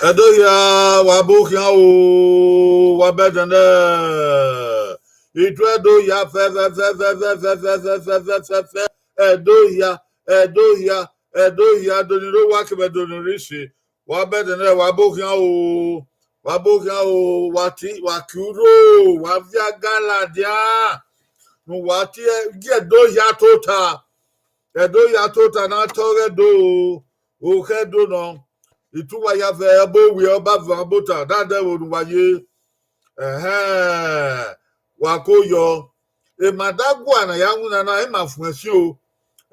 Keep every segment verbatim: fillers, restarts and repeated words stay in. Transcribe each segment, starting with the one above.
Ẹdo hia, wa bu khian o, wa bẹdẹnẹ. Itu Ẹdo hia fẹfẹfẹfẹfẹfẹfẹfẹfẹfẹfẹ. Ẹdo hia, Ẹdo hia, Ẹdo hia, Ẹdo ni rre owa kevbe Ẹdo ni rre isi. Wa bẹdẹnẹ, wa bu khian o, wa bu khian o, wa ti, wa ki urho, wa via ga ladian. Ne uwa tie gie Ẹdo hia tota. Ẹdo hia tota na tọ ọghe Ẹdo o, okhẹ Ẹdo nọ. Itu uwa ya vẹ ẹbọ owiẹ ọba vuọn abota, dadẹ vbe ne uwa ye. Ẹhẹn, wa ko yọ. Emwa da gua na ya winna na, ima fuẹn si o.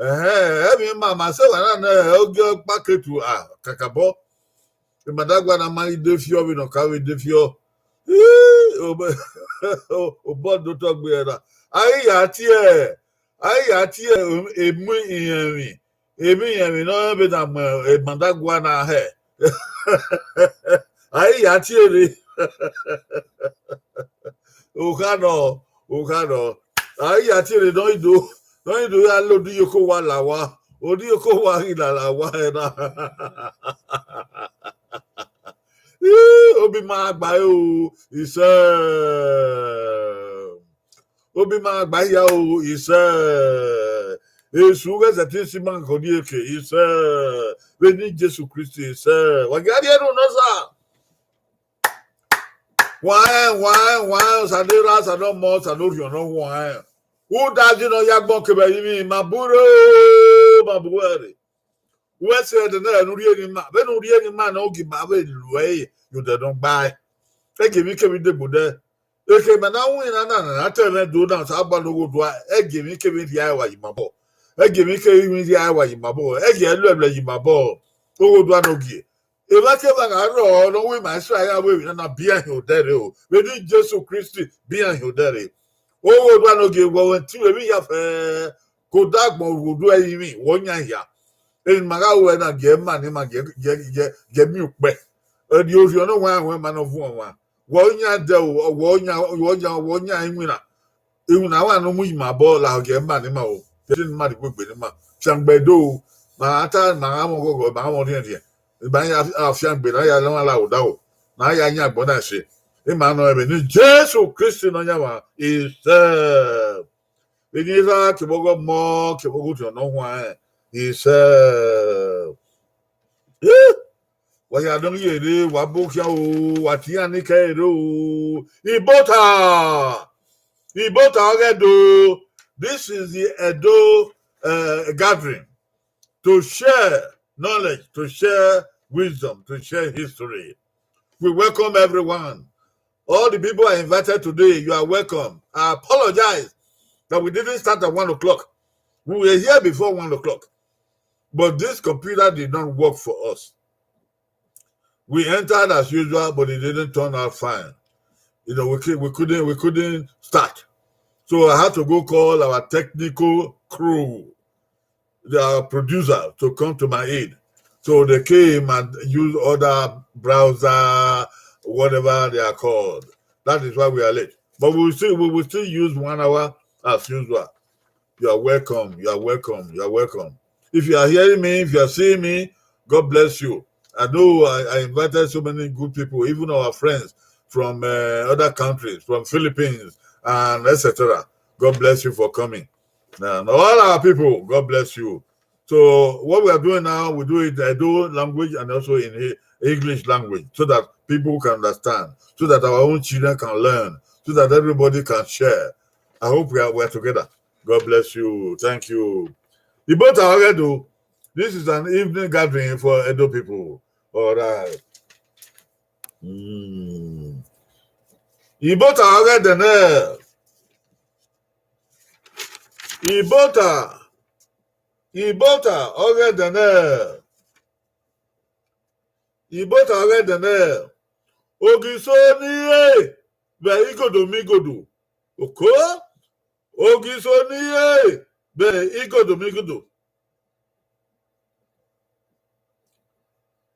Ẹhẹn, ẹmwẹ ima ma sẹ wa na nẹ, ọ gie ọkpa ketu, a, kakabọ. Emwa da gua na ma i de fiọ vbe ne ọ ka vbe de fiọ. Ii, obọ, obọ do tọ gbe ẹre na. A ghi ya tie, a ghi ya tie emu irẹnmwi, emu irẹnmwi ne ọ vbe na mu emwa da gua na hẹ. A ghi ya tie rre. Okha nọ, okha nọ. A ghi ya tie rre ne ọ i do, ne ọ i do ya la odiyoko owa la owa, odiyoko owa ghi la la owa ẹre na. Ii, obi ma gba ẹre o, isẹ. Obi ma gba hia o, isẹ. Esu ghẹ sẹtin si ima khọ ni eke, isẹ. Vbe eni Jesu Kristi, isẹ. Wa gia rhie unu nọ sa. Waẹn, waẹn, waẹn, Osa ne Erha, Osa ne Ọmọ, Osa ne Orhiọn ne ọ huẹn. Uda ji ne ọ ya agbọn kevbe ẹrinmwi, ma bu rre o, ma bu ẹre. Wẹ sẹ ẹdẹ nẹ ne u rhie ne ima, vbene u rhie ne ima ne ọ gie ima vbe lu ẹre ye odẹ ne ọ gba ẹe. Ẹ gie emwi kemwi degbe odẹ. Eke ma na winna na, na, na te mwẹ do na, Osanobua ne Oghodua, ẹ gie emwi kemwi rhia ẹe wa yi ima obọ. Ẹ gie emwi kemwi rhia ẹe wa yi ima obọ. Ẹ gie ẹluẹluẹ yi ima obọ. Oghodua ne ogie. Evba kevba gha rrọọ ne ọ wẹ ima Israel ya wẹ emwi na na biẹ hin odẹ rre o. Vbe eni Jesu Kristi biẹ hin odẹ rre. Oghodua ne ogie wẹ ọmwẹ ẹtin vbe emwi ya fẹ, ke odẹ agbọn orhu odẹ ẹrinmwi, wẹ ọ yan hia. Emwi ne ima gha ru ẹre na, gie ima ne ima gie, gie, gie, gie miẹn ukpẹ. Ẹdẹ Orhiọn ne ọ huẹn, huẹn ma ne ọ vuọn ọmwa. Wẹ ọ yan ẹdẹ o, wẹ ọ yan, wẹ ọ yan, wẹ ọ yan iwinna. Iwinna wa ne u mu yi ima obọ, lahọ gie ima ne ima o. Gie ne ima rhie igbegbe ne ima. Fiangbe do, ma gha ta, ma gha mwẹ ọghọghọ, ma gha mwẹ ọrhiẹnrhiẹn. Ima ya fiangbe, na ya lọ la odaro, na ya yan agbọn na ẹse. Ima nọ ẹmwẹ ne Jesu Kristi Nọyaẹnmwa, isẹ. Eni Erha kevbe ọghe Ọmọ, kevbe ọghe Orhiọn ne ọ huanrẹn, isẹ. Eh! Wa ya nọ ye rre, wa bu khian o, wa tie iran ni kẹ rre o. Ibota! Ibota ọghe Ẹdo. This is the Edo, uh, gathering to share knowledge, to share wisdom, to share history. We welcome everyone. All the people I invited today, you are welcome. I apologize that we didn't start at one o'clock. We were here before one o'clock. But this computer did not work for us. We entered as usual, but it didn't turn out fine. You know, we, cou- we couldn't we couldn't start. So I had to go call our technical crew, the producer, to come to my aid. So they came and used other browser, whatever they are called. That is why we are late. But we will still we will still use one hour as usual. You are welcome. You are welcome. You are welcome. If you are hearing me, if you are seeing me, God bless you. I know I, I invited so many good people, even our friends from uh, other countries, from Philippines and et cetera. God bless you for coming. And all our people, God bless you. So what we are doing now, we do it in Edo language and also in E- English language, so that people can understand, so that our own children can learn, so that everybody can share. I hope we are we are together. God bless you. Thank you. Ibota ọghe Ẹdo. This is an evening gathering for Edo people. All right. Mm. Ibota ọghe Ẹdo nẹ. Ibota. Ibota ọghe Ẹdo nẹ. Ibota ọghe Ẹdo nẹ. Ogiso ni re vbe igodo migodo. Oko. Ogiso ni re vbe igodo migodo.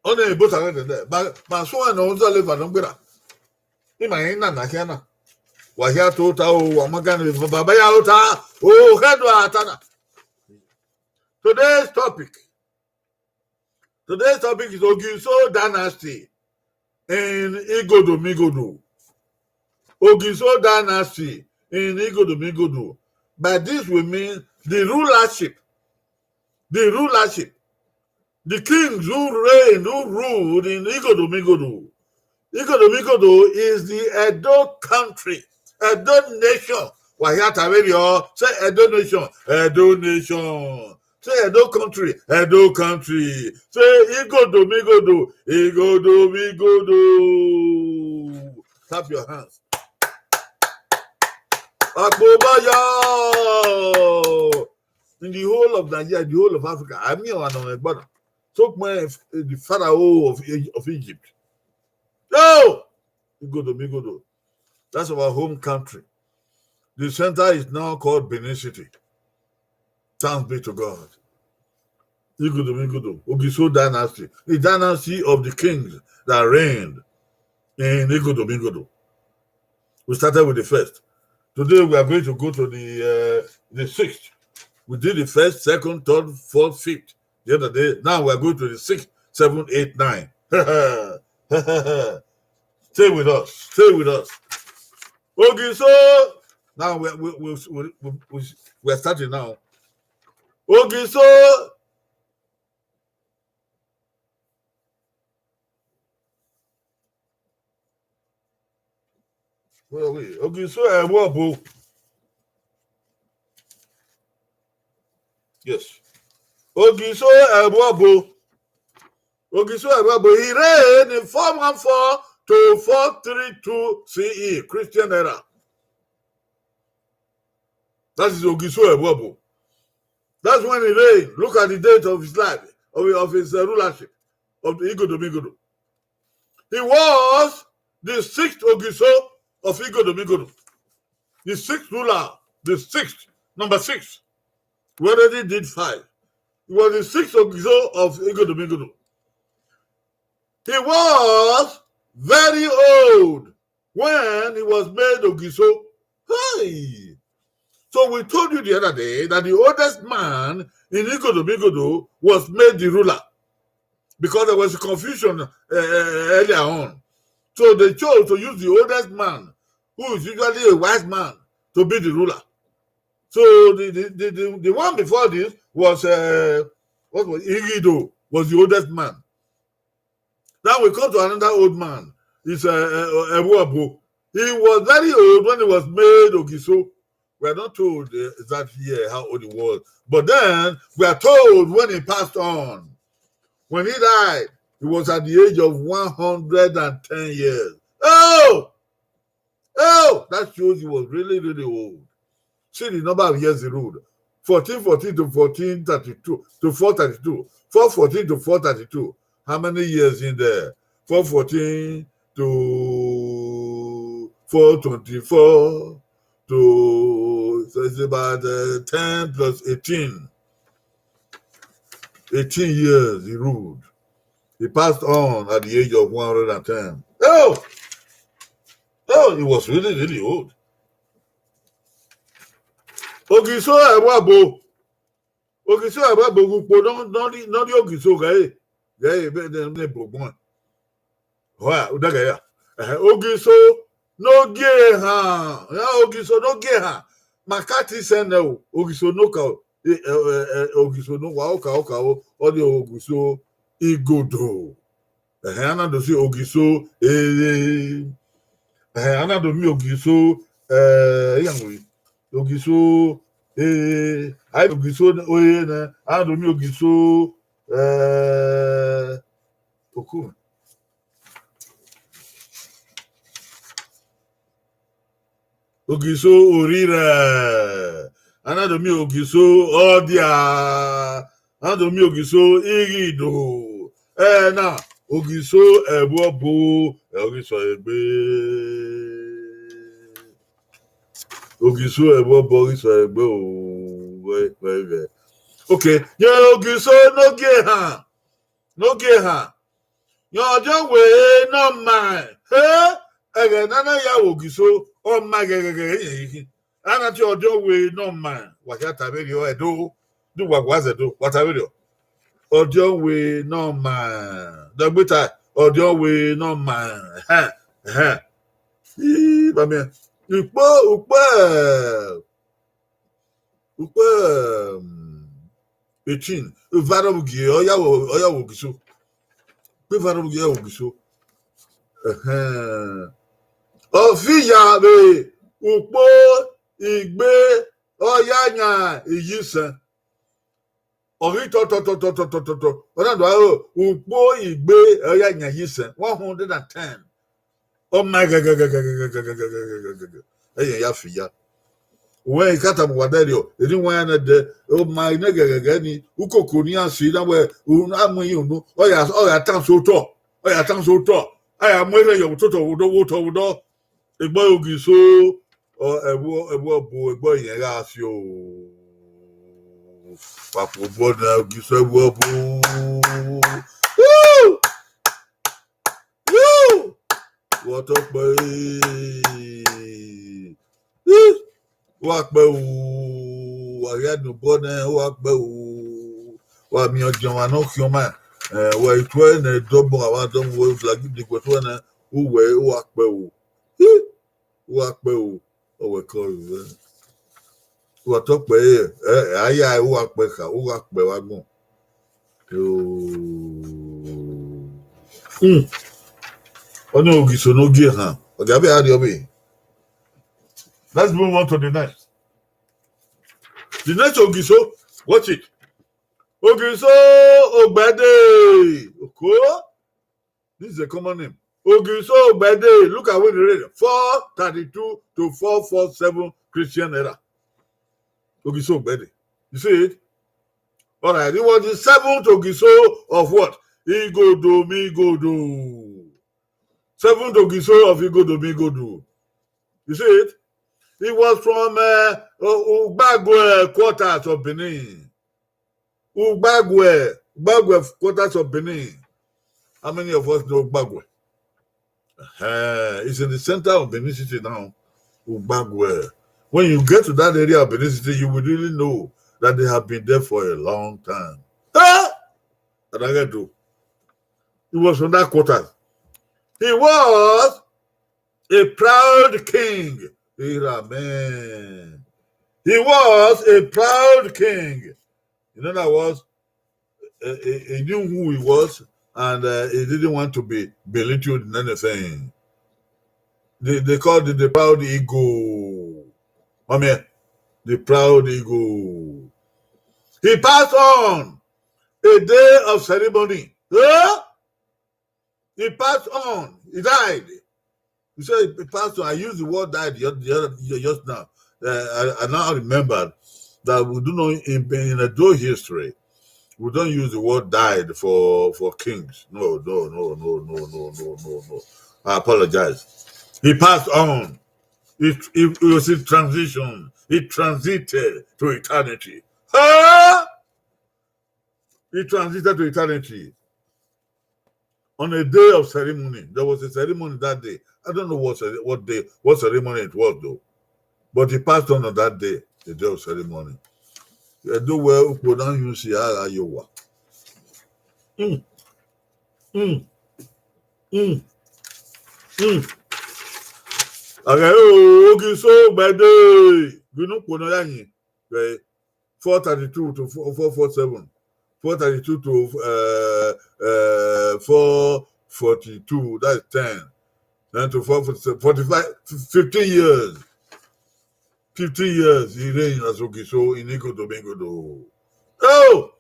Ọnii Ibota ọghe Ẹdo nẹ. Ma, ma suẹn ne ọ zọlọ eva nọ gberra. Ima rẹn na na khian na. Wa hia tota o, wa ma gan vbe baba ya tota. O, khẹ do a ta na. Today's topic. Today's topic is Ogiso dynasty in Igodo Migodo. Ogiso dynasty in Igodo Migodo. By this we mean the rulership, the rulership, the kings who reigned, who ruled in Igodo Migodo. Igodo Migodo is the Edo country, Edo nation. Wa hia ta vberriọ, say Edo nation, Edo nation. Say Edo country, Edo country. Say Igodo Migodo, Igodo Migodo. Clap your hands. Akpobaya. In the whole of Nigeria, the whole of Africa, I mean, one of my brother. So my, the Pharaoh of, of Egypt. Oh, Igodo Migodo. That's our home country. The center is now called Benin City. Thanks be to God. Igodo Migodo, Ogiso dynasty, the dynasty of the kings that reigned in Igodo Migodo. We started with the first. Today we are going to go to the, uh, the sixth. We did the first, second, third, fourth, fifth the other day. Now we are going to the sixth, seven, eight, nine. Stay with us. Stay with us. Ogiso. Now we, we, we, we, we, we, we are starting now. Ogiso. Where are we? Ogiso Ẹvbo Ọbo. Yes. Ogiso Ẹvbo Ọbo. Ogiso Ẹvbo Ọbo. He reigned in four one four to four three two C E, Christian era. That is Ogiso Ẹvbo Ọbo. That's when he reigned. Look at the date of his life, of, of his, uh, rulership, of the Igodo Migodo. He was the sixth Ogiso of Igodo Migodo. The sixth ruler, the sixth, number six. We already did five. He was the sixth Ogiso of Igodo Migodo. He was very old when he was made Ogiso. Hey! So we told you the other day that the oldest man in Igodo Migodo was made the ruler because there was confusion, uh, earlier on. So they chose to use the oldest man, who is usually a wise man, to be the ruler. So the, the, the, the, the one before this was, uh, what was, Igido was the oldest man. Now we come to another old man. It's, uh, uh, Ẹvbo Ọbo. He was very old when he was made Ogiso. We are not told the exact year how old he was. But then we are told when he passed on. When he died, he was at the age of one hundred and ten years. Oh! Oh, that shows he was really, really old. See the number of years he ruled. Fourteen fourteen to fourteen thirty-two, to four thirty-two. Four fourteen to four thirty-two. How many years in there? Four fourteen to four twenty-four to, so it's about, uh, ten plus eighteen. Eighteen years he ruled. He passed on at the age of one hundred and ten. Oh! Oh, he was really, really old. Ogiso Ẹvbo Ọbo. Ogiso Ẹvbo Ọbo ghe ukpo nọ, nọ rri, nọ rri Ogiso ghẹ, ghẹ, vbe ne, ne bogbọn. Ọa, u da ghẹ ya. Ẹhẹn, Ogiso ne ogie ehan, ya Ogiso ne ogie ehan. Ma ka te sẹ nẹ o, Ogiso ne oka o, e, e, e, e, Ogiso ne owa, oka, oka o, ọ rrie Ogiso Igodo. Ẹhẹn, a na do si Ogiso, e, e, ẹhẹn, a na do miẹn Ogiso, eh, iran wẹ, Ogiso, eh, a i Ogiso, eh, nẹ, a na do miẹn Ogiso, eh, oku. Ogiso Orirẹ, a na do miẹn Ogiso Ọdia, a na do miẹn Ogiso Ighido. Ẹna, Ogiso Ẹvbo Ọbo, ọ ghi sẹ egbe. Ogiso Ẹvbo Ọbo, ọ ghi sẹ egbe o, vẹ, vẹ, vẹ. Okay, ye Ogiso ne ogie ehan, ne ogie ehan. Ye ọdiọn wẹ ne ọ ma, he, ẹghẹ ne a na ya vbe Ogiso, ọ ma ghẹghẹghẹ yẹn khin. A na tie ọdiọn wẹ ne ọ ma, wa hia ta vberriọ Ẹdo, do wa gua zẹ do, wa ta vberriọ. ọdiọnwe ne ọ ma, dọgbita, ọdiọnwe ne ọ ma, ẹhẹn, ẹhẹn. Ii, ba miẹn, ukpo, ukpo, ukpo, um, eighteen, Varọmwugie, ọ ya wo, ọ ya wo Ogiso. Ukpo Varọmwugie ya wo Ogiso. Ẹhẹn. Ọ fi ya vbe ukpo igbe, ọ ya yan iyisẹn. Ọ ghi tọ, tọ, tọ, tọ, tọ, tọ, tọ, tọ. Ọ na do aro ukpo igbe, ọ ya yan iyisẹn. One hundred and ten. Ọ ma gẹgẹgẹgẹgẹgẹgẹgẹgẹgẹgẹgẹgẹgẹ. Ẹyẹ ya fi ya. Uwẹ i ka tama uwa dẹrriọ, eni wa ya nẹ dẹ, ọ ma nẹ gẹgẹgẹ ni, ukoko ne iran si na wẹ, unu a mu iran unu, ọ ya, ọ ya tan so otọ, ọ ya tan so otọ, a ya mu erhẹn yọ vbe otọ vbe odọ, vbe otọ vbe odọ. Egbe Ogiso, ọ, ẹvbo, ẹvbo ọbo, egbe iyẹn gha fi o. Wa kpe obọ na, Ogiso ẹvbo ọbo. Woo! Yoo! Wa tọ kpẹ, eh. Ih! Wa kpẹ o, wa gha nọ obọ nẹ, wa kpẹ o. Wa miẹn ọdiọnmwa ne ọ khian ọmwa, eh, wa i tuẹ nẹ dọbọ, a wa dọbọ, wẹ lagi diguẹ tuẹ nẹ, uwẹ, wa kpẹ o. Ih! Wa kpẹ o, ọ wẹ kọ rẹ. Wa tọ kpẹ, eh, eh, a ya, wa kpẹ kha, wa kpẹ vbe agbọn. Yoo. Hmm. Ọni Ogiso ne ogie han. Ọ dia vbe a rriọ vbe. Let's move on to the next. The next Ogiso, watch it. Ogiso Ogbẹde. Oko. This is a common name. Ogiso Ogbẹde. Look at what they read. Four thirty-two to four forty-seven Christian era. Ogiso Ogbẹde. You see it? All right. He was the seventh Ogiso of what? Igodo Migodo. Seventh Ogiso of Igodo Migodo. You see it? He was from, uh, U-, Ugbagwe quarters of Benin. Ugbagwe, Ugbagwe quarters of Benin. How many of us know Ugbagwe? Uh, it's in the center of Benin City now. Ugbagwe. When you get to that area of Benin City, you will really know that they have been there for a long time. Eh? And I get to. He was from that quarter. He was a proud king. Amen. He was a proud king. In other words, uh, he, he knew who he was, and, uh, he didn't want to be belittled in anything. They, they called it the proud ego. I mean, the proud ego. He passed on a day of ceremony. Huh? He passed on. He died. You say he passed on. I used the word died the other, the other, ju-, just now. Uh, I, I now remembered that we do not, in, in Edo history, we don't use the word died for, for kings. No, no, no, no, no, no, no, no, no. I apologize. He passed on. It, it, it was in transition. He transited to eternity. Huh? He transited to eternity. On a day of ceremony, there was a ceremony that day. I don't know what cere-, what day, what ceremony it was though. But he passed on on that day, the day of ceremony. Edo wẹ ukpo na yu si a gha ye owa. Mm. Mm. Mm. Mm. Agha o, Ogiso Ogbẹde, ghi ne ukpo nọ ya yin. Vbe four thirty-two to four, four forty-seven, four thirty-two to, uh, uh, four forty-two, that's ten. Then to four forty-seven, forty-five, fifteen years. Fifteen years he reigned as Ogiso in Igodo Migodo. Oh,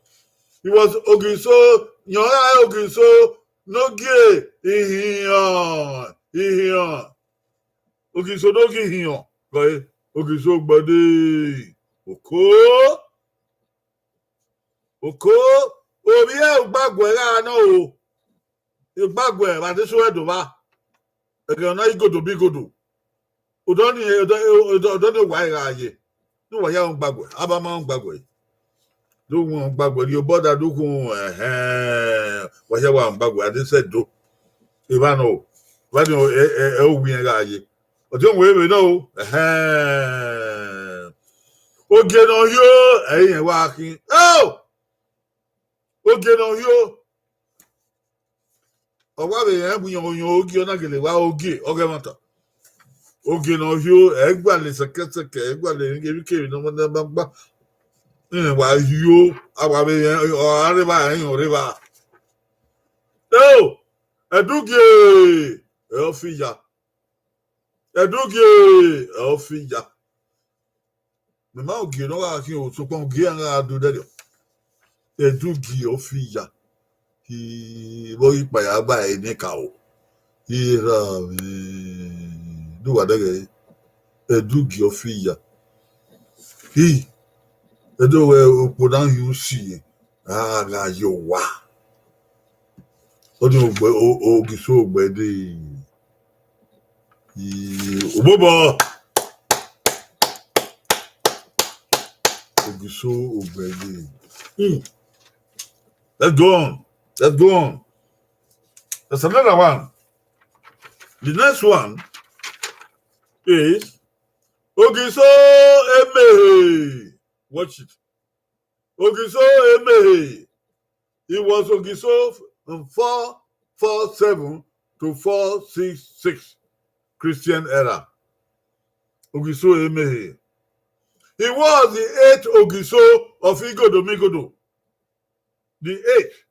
he was Ogiso, Yọnrẹn Ogiso, ne ọ gie ihiọn, ihiọn. Ogiso ne ọ gie ihiọn, gọe, Ogiso Ogbẹde, oko, oko, ovbi Ugbaguẹ gha nọ o. Ugbaguẹ vbe adesẹ ruẹ do vba. Ẹghẹ ọna Igodo Migodo. Odọ ni, odọ, odọ, odọ ni wa gha ye. Ne uwa hia rẹn Ugbaguẹ, a ba ma rẹn Ugbaguẹ. Do wọn Ugbaguẹ, rhie obọ da do khun, ẹhẹn, wa hia wa rẹn Ugbaguẹ, adesẹ do. Evba nọ, evba ni, ẹ, ẹ, ẹ, owiẹn gha ye. Ọdiọn wẹ vbe nọ o, ẹhẹn. Ogie ne ọ hio, ẹ i rẹn wa khin. Oh! Ogie ne ọ hio, ọ wa vbe rẹn bu yọn yọn ogie, ọ na gele wa ogie ọghe ẹmwata. Ogie ne ọ hio, ẹ i gualọ sẹkẹsẹkẹ, ẹ i gualọ emwikemwi ne ọ ma gba. Rẹn wa hio, a wa vbe rẹn, ọ ra rre evba, ẹ i rẹn rre evba. Eo, Ẹdugie, ẹ ọ fi ya. Ẹdugie, ẹ ọ fi ya. Mẹ ma ogie ne ọ gha khin o, sokpan ogie iran gha do dẹdẹ. Ẹdugie ọ fi ya. I vbe ọ ghi kpa ya gba ẹre nẹ ka o. I ra mwẹ, do wa dẹghẹ. Ẹdugie ọ fi ya. I, ẹdẹ wẹ okpo na hin usi, a gha ye owa. Ọni ogbẹ, o, Ogiso ogbẹ dee. I, obobọ. Ogiso ogbẹ dee. Hmm. Let's go on. Let's go on. There's another one. The next one is Ogiso Emehe. Watch it. Ogiso Emehe. He was Ogiso from four four seven to four six six Christian era. Ogiso Emehe. He was the eighth Ogiso of Igodo Migodo. The eighth.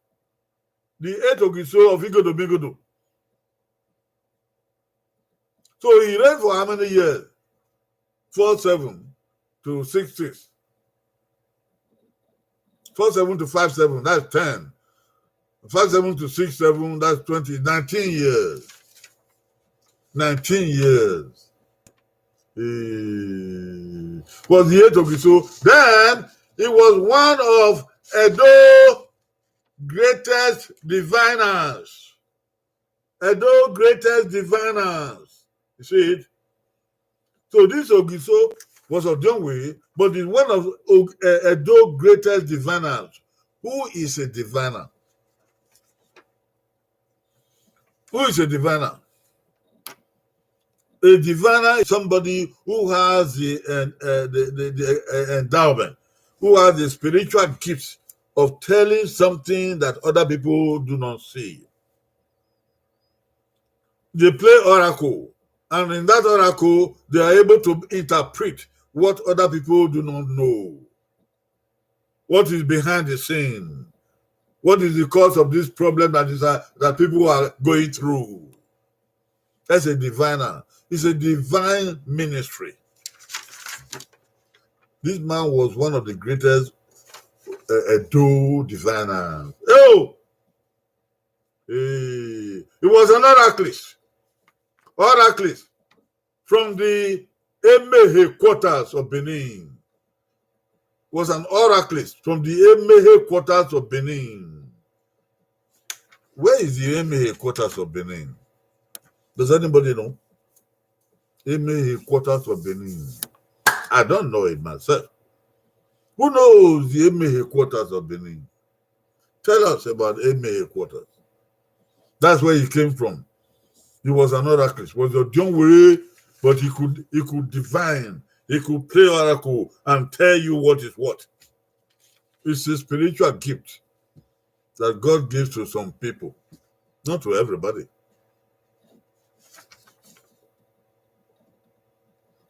The eighth Ogiso of Igodo Migodo. So he reigned for how many years? Four seven to six six. Four seven to five seven, that's ten. Five seven to six seven, that's twenty. Nineteen years. Nineteen years. He was the eighth Ogiso. Then he was one of Edo greatest diviners. Edo greatest diviners. You see it? So this Ogiso was Odionwe, but he's one of Og-, uh, Edo greatest diviners. Who is a diviner? Who is a diviner? A diviner is somebody who has the, uh, uh, the, the, the uh, endowment, who has the spiritual gifts of telling something that other people do not see. They play oracle, and in that oracle, they are able to interpret what other people do not know. What is behind the scene? What is the cause of this problem that is, uh, that people are going through? That's a diviner. It's a divine ministry. This man was one of the greatest, uh, Edo diviners. Oh! He, he was an oraclist. Oraclist from the Emehe quarters of Benin. Was an oraclist from the Emehe quarters of Benin. Where is the Emehe quarters of Benin? Does anybody know? Emehe quarters of Benin. I don't know it myself. Who knows the Emehe quarters of Benin? Tell us about Emehe quarters. That's where he came from. He was an oracle. He was Odionwe, but he could, he could divine. He could play oracle and tell you what is what. It's a spiritual gift that God gives to some people, not to everybody.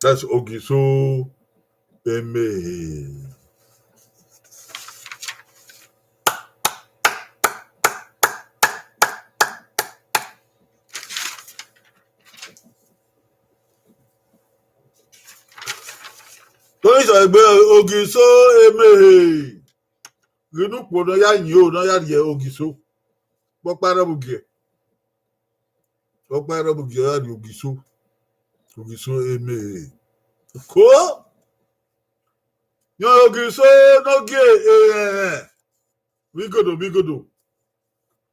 That's Ogiso Emehe. Torí sọ egbe Ogiso Emehe. Ghi ne ukpo ne ọ ya yin o, ne ọ ya rhie Ogiso. Ọkpa rre vbe ugie. Ọkpa rre vbe ugie, ọ ya rhie Ogiso. Ogiso Emehe. Ko! Yan Ogiso ne ọ gie erẹnrẹn vbe igodo vbe igodo.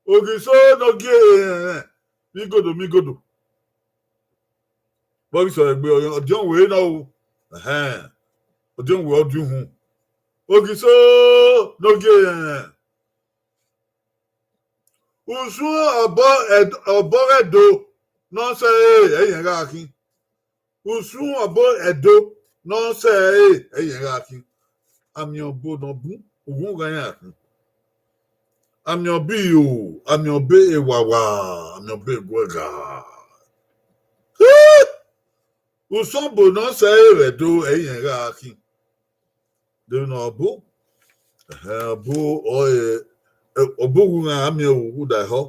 Ogiso ne ọ gie erẹnrẹn vbe igodo vbe igodo. Vbe ọ ghi sẹ egbe, Odionwe na o. Ẹhẹn. Odionwe ọ di uhunmwu. Ogiso ne ọ gie erẹnrẹn. Usun ọbọ Ẹd-, ọbọ Ẹdo ne ọ sẹ ẹre, ẹ i rẹn gha khin. Usun ọbọ Ẹdo ne ọ sẹ ẹre, ẹ i rẹn gha khin. Amiọnbo ne ọ bun, ughun gha iran khin. Amiọnbe iro, amiọnbe ewawa, amiọnbe eguẹgha. Usọbo ne ọ sẹ ẹre vbe Ẹdo, ẹi rẹn gha khin. De ne ọbo, ẹhẹn, ọbo ọre, ọbo wu iran a miẹn ru, udaehọ,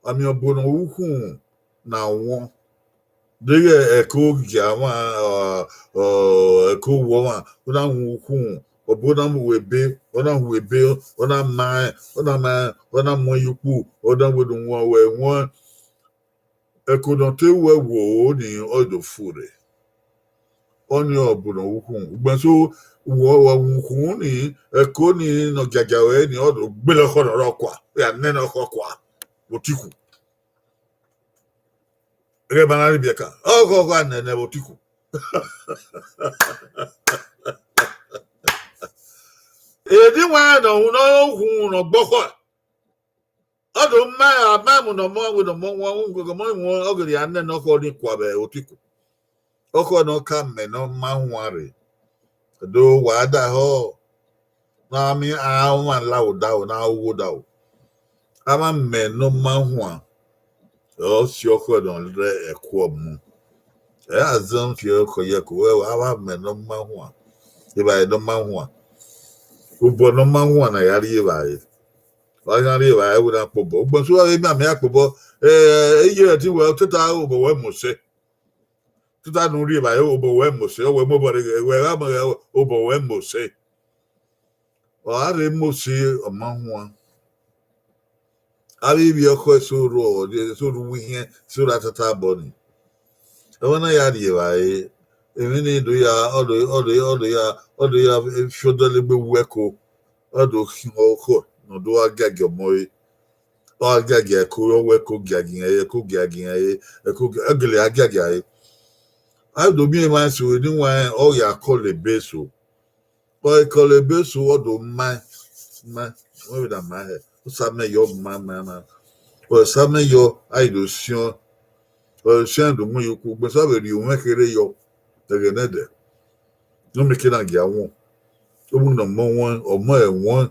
amiọnbo ne ọ ru ukhunmwu ne a wọn. Deghẹ ẹko gia ọmwa, ọ, ọ, ẹko wu ọmwa, ọ na hu ukhunmwu, ọbo na hu ebe, ọ na hu ebe, ọ na ma rẹn, ọ na ma rẹn, ọ na mu ẹn ye ukpu, ọ na wẹ ne wọn wẹ wọn. Ẹko ne ọ te ru ẹvbo ni, ọ do fu rre. Ọnii ọre ọbo ne ọ ru ukhunmwu. Ugbẹn so, wa ru ukhunmwu ni, ẹko ni ne ọ giagia ruẹ ni, ọ do gbele ọkhọ ne ọ rre ọkua, ya nene ọkhọ kua vbe otikhu. Ẹghẹ ma na rhie ibiẹka, ọkhọ gha nene vbe otikhu. Eni wa rẹn ne ọ ru ne ọ ru ukhunmwu ne ọ gbe ọkhọ. Ọ do ma, a ma mu ne ọmọ, wẹ ne ọmọ wọn, wẹ ne ọmọ wọn, ọ gele ya nene ọkhọ ni kua vbe otikhu. Ọkhọ ne ọ ka mẹ ne ọ ma huan rre. Do wa daehọ, ne a miẹn a ọmwa la odaro, ne a ru odaro. A ma mẹ ne ọ ma huan, ọ si ọkhọ ne ọ rre ẹko mu. Ẹ a zẹ fi ọkhọ ye ẹko, wẹ a wa mẹ ne ọ ma huan, evbare ne ọ ma huan. Obọ ne ọ ma huan na ya rri evbare. Ọ gha rri evbare, wẹ na kpobọ. Ugbẹn so, a vbe miẹn amẹ ya kpobọ, eh, iye ẹtin wẹ, tota obọ wẹ mose. Tota ne u rri evbare, obọ wẹ mose, ọ wẹ mobọ rre, wẹ gha mọ obọ wẹ mose. Ọ gha rre mose, ọ ma huan. Avbe ivbi ọkhọ eso rrọọ, eso rre uwu ihiẹn, eso rre atatọ abọ ni. Ẹmwẹ na ya rri evbare, emwi ni do ya, ọ do, ọ do, ọ do ya, ọ do ya fi odẹlegbe wu ẹko, ọ do khian ọkhọ ne ọ do gha giagia ọmọ ẹre. Ọ gha giagia ẹko, ọ wẹ ẹko giagia ẹre, ẹko giagia ẹre, ẹko gia-, ọ gele gha giagia ẹre. A do miẹn emwa eso, eni wa rẹn, ọ ya kọlọ ebe eso. Ọ i kọlọ ebe eso, ọ do ma, ma, wẹ vbe da ma hẹ, ọ sa mẹ yọ ma, ma, ma. Ọ sa mẹ yọ, a i do siọn, ọ siọn do mu ye ukhu, ugbẹn sa vbe rhie umwẹ kherhe yọ, ẹghẹ nẹdẹ. Ne ọ miẹn eke na gia wọn. Ọ mu ne ọmọ wọn, ọmọ ẹre wọn,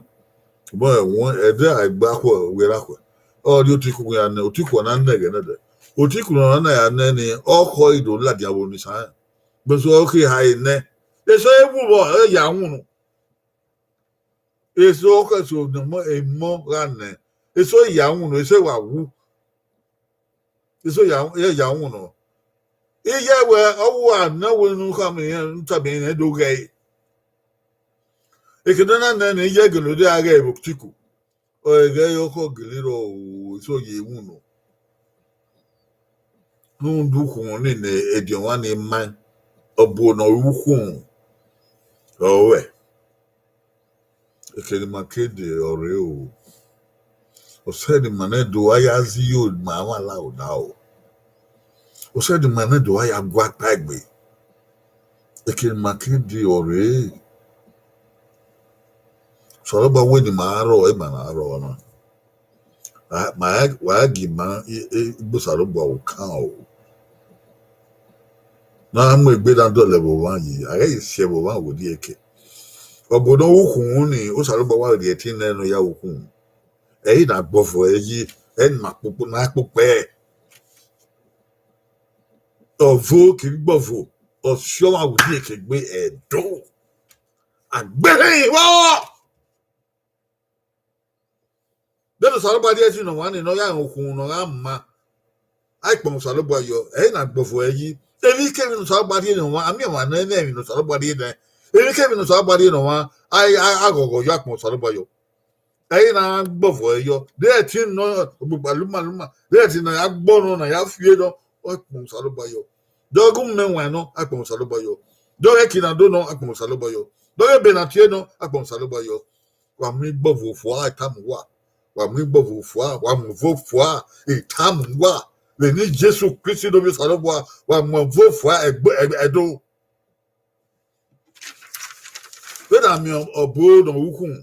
ọmọ ẹre wọn, ẹdẹ a gba khuẹ, wẹ ra khuẹ. Ọ rhie otikhu ya nẹ, otikhu ọna nẹ ẹghẹ nẹdẹ. Otikhu ne ọna ya nẹ ni, ọkhọ i do ladian vbe Onisarẹn. Ugbẹn so ọ keghi ha ẹre nẹ. Eso i wu vbọ, ọ ya wunu. Eso ọkhọ eso ne ọmọ, emọ gha nẹ. Eso ya wunu, eso wa wu. Eso ya, ya wunu nọ. Iye wẹ, ọ wu a na wẹ ne u khama irẹn, u tama irẹn do ghẹ ẹre. Eke ne ọ na nẹ ne iye gele odẹ a ghẹ vbe otikhu. Ọ ghẹ ọkhọ gele rrọọ o, eso ye wunu. Rhunmwuda ukhunmwu ni ne ediọn mwa ni ma, ọbo ne ọ ru ukhunmwu, ọ ruẹ. Eke ne ima ke dee ọre o. Ọ sẹ ne ima nẹ do a ya zẹ iyo ma mwa la odaro. Ọ sẹ ne ima nẹ do a ya gua kpaegbe. Eke ne ima ke dee ọre. Osanobua wẹ ne ima rrọọ, ima na rrọọ na. A, ma, wa gie ima, i, i, igbe Osanobua okan o. Ne a mu egbe na dọlọ vbe omwa yi, a ghẹ ye siẹ vbe omwa werriẹ eke. Ọbo ne ọ ru ukhunmwu ni, Osanobua wa rhie ẹtin nẹ ne ọ ya ru ukhunmwu. Ẹ i na gbọvọ ẹre yi, ẹ i na kpokpo, na kpokpo ẹre. Ọvo keghi gbọvo, ọ si ọmwa werriẹ eke egbe Ẹdo. A gberra ẹre vbọ. Vbene Osanobua rhie ẹtin ne ọmwa ni, ne ọ ya rẹn ukhunmwu ne ọ gha ma, a i kpọnmwẹ Osanobua yọ, ẹ i na gbọvọ ẹre yi. Emwikemwi ne Osanobua rhie ne ọmwa, a miẹn ọmwa nẹ, emwi ne Osanobua rhie nẹ. Emwikemwi ne Osanobua rhie ne ọmwa, a, a, a ghọghọ yọ, a kpọnmwẹ Osanobua yọ. Ẹ i na gbọvọ ẹre yọ. De ẹtin nọ, ogbugba luma luma, de ẹtin ne a ya gbọ nọ, ne a ya fi nọ, ọ kpọnmwẹ Osanobua yọ. De ọ gu mẹ wan nọ, a kpọnmwẹ Osanobua yọ. De ọ ghẹ eki na do nọ, a kpọnmwẹ Osanobua yọ. De ọ ghẹ ebe na tie nọ, a kpọnmwẹ Osanobua yọ. Wa mu igbọvo fua, I tama uwa. Wa mu igbọvo fua, wa mu ọvo fua, I tama uwa. Vbe eni Jesu Kristi ne ovbi Osanobua, wa mu ọvo fua, ẹgbe, ẹ, Ẹdo. Vbene a miẹn ọbo ne ọ ru ukhunmwu,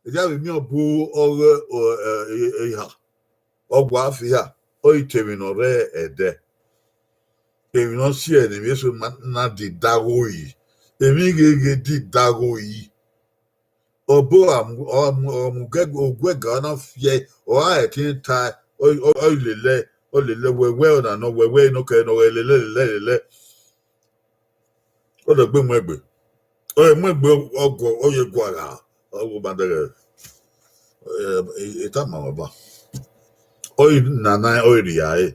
erriọ a vbe miẹn ọbo ọghe, ọ, ẹ, ẹ, eha, ọ gua fi eha, ọ i te emwi ne ọ rre ẹdẹ. Emwi ne ọ si ẹre ne emwi eso ma na dida gho yi. Emwi gheghe dida gho yi. Ọbo a mu, ọ mu, ọ mu Oguẹga, ọ na fiẹ, ọ gha ẹtin ta, ọ, ọ, ọ lele, ọ lele wẹwẹ, ọna nọ wẹwẹ, nọ kẹ nọ lele, lele, lele. Ọ dẹ gbe mu egbe. Ọ mu egbe, ọ guọ, ọ ye gua gha, ọ gu ma dẹghẹ. Eh, e, e ta ma ba. Ọ i nana, ọ i rhia ẹre.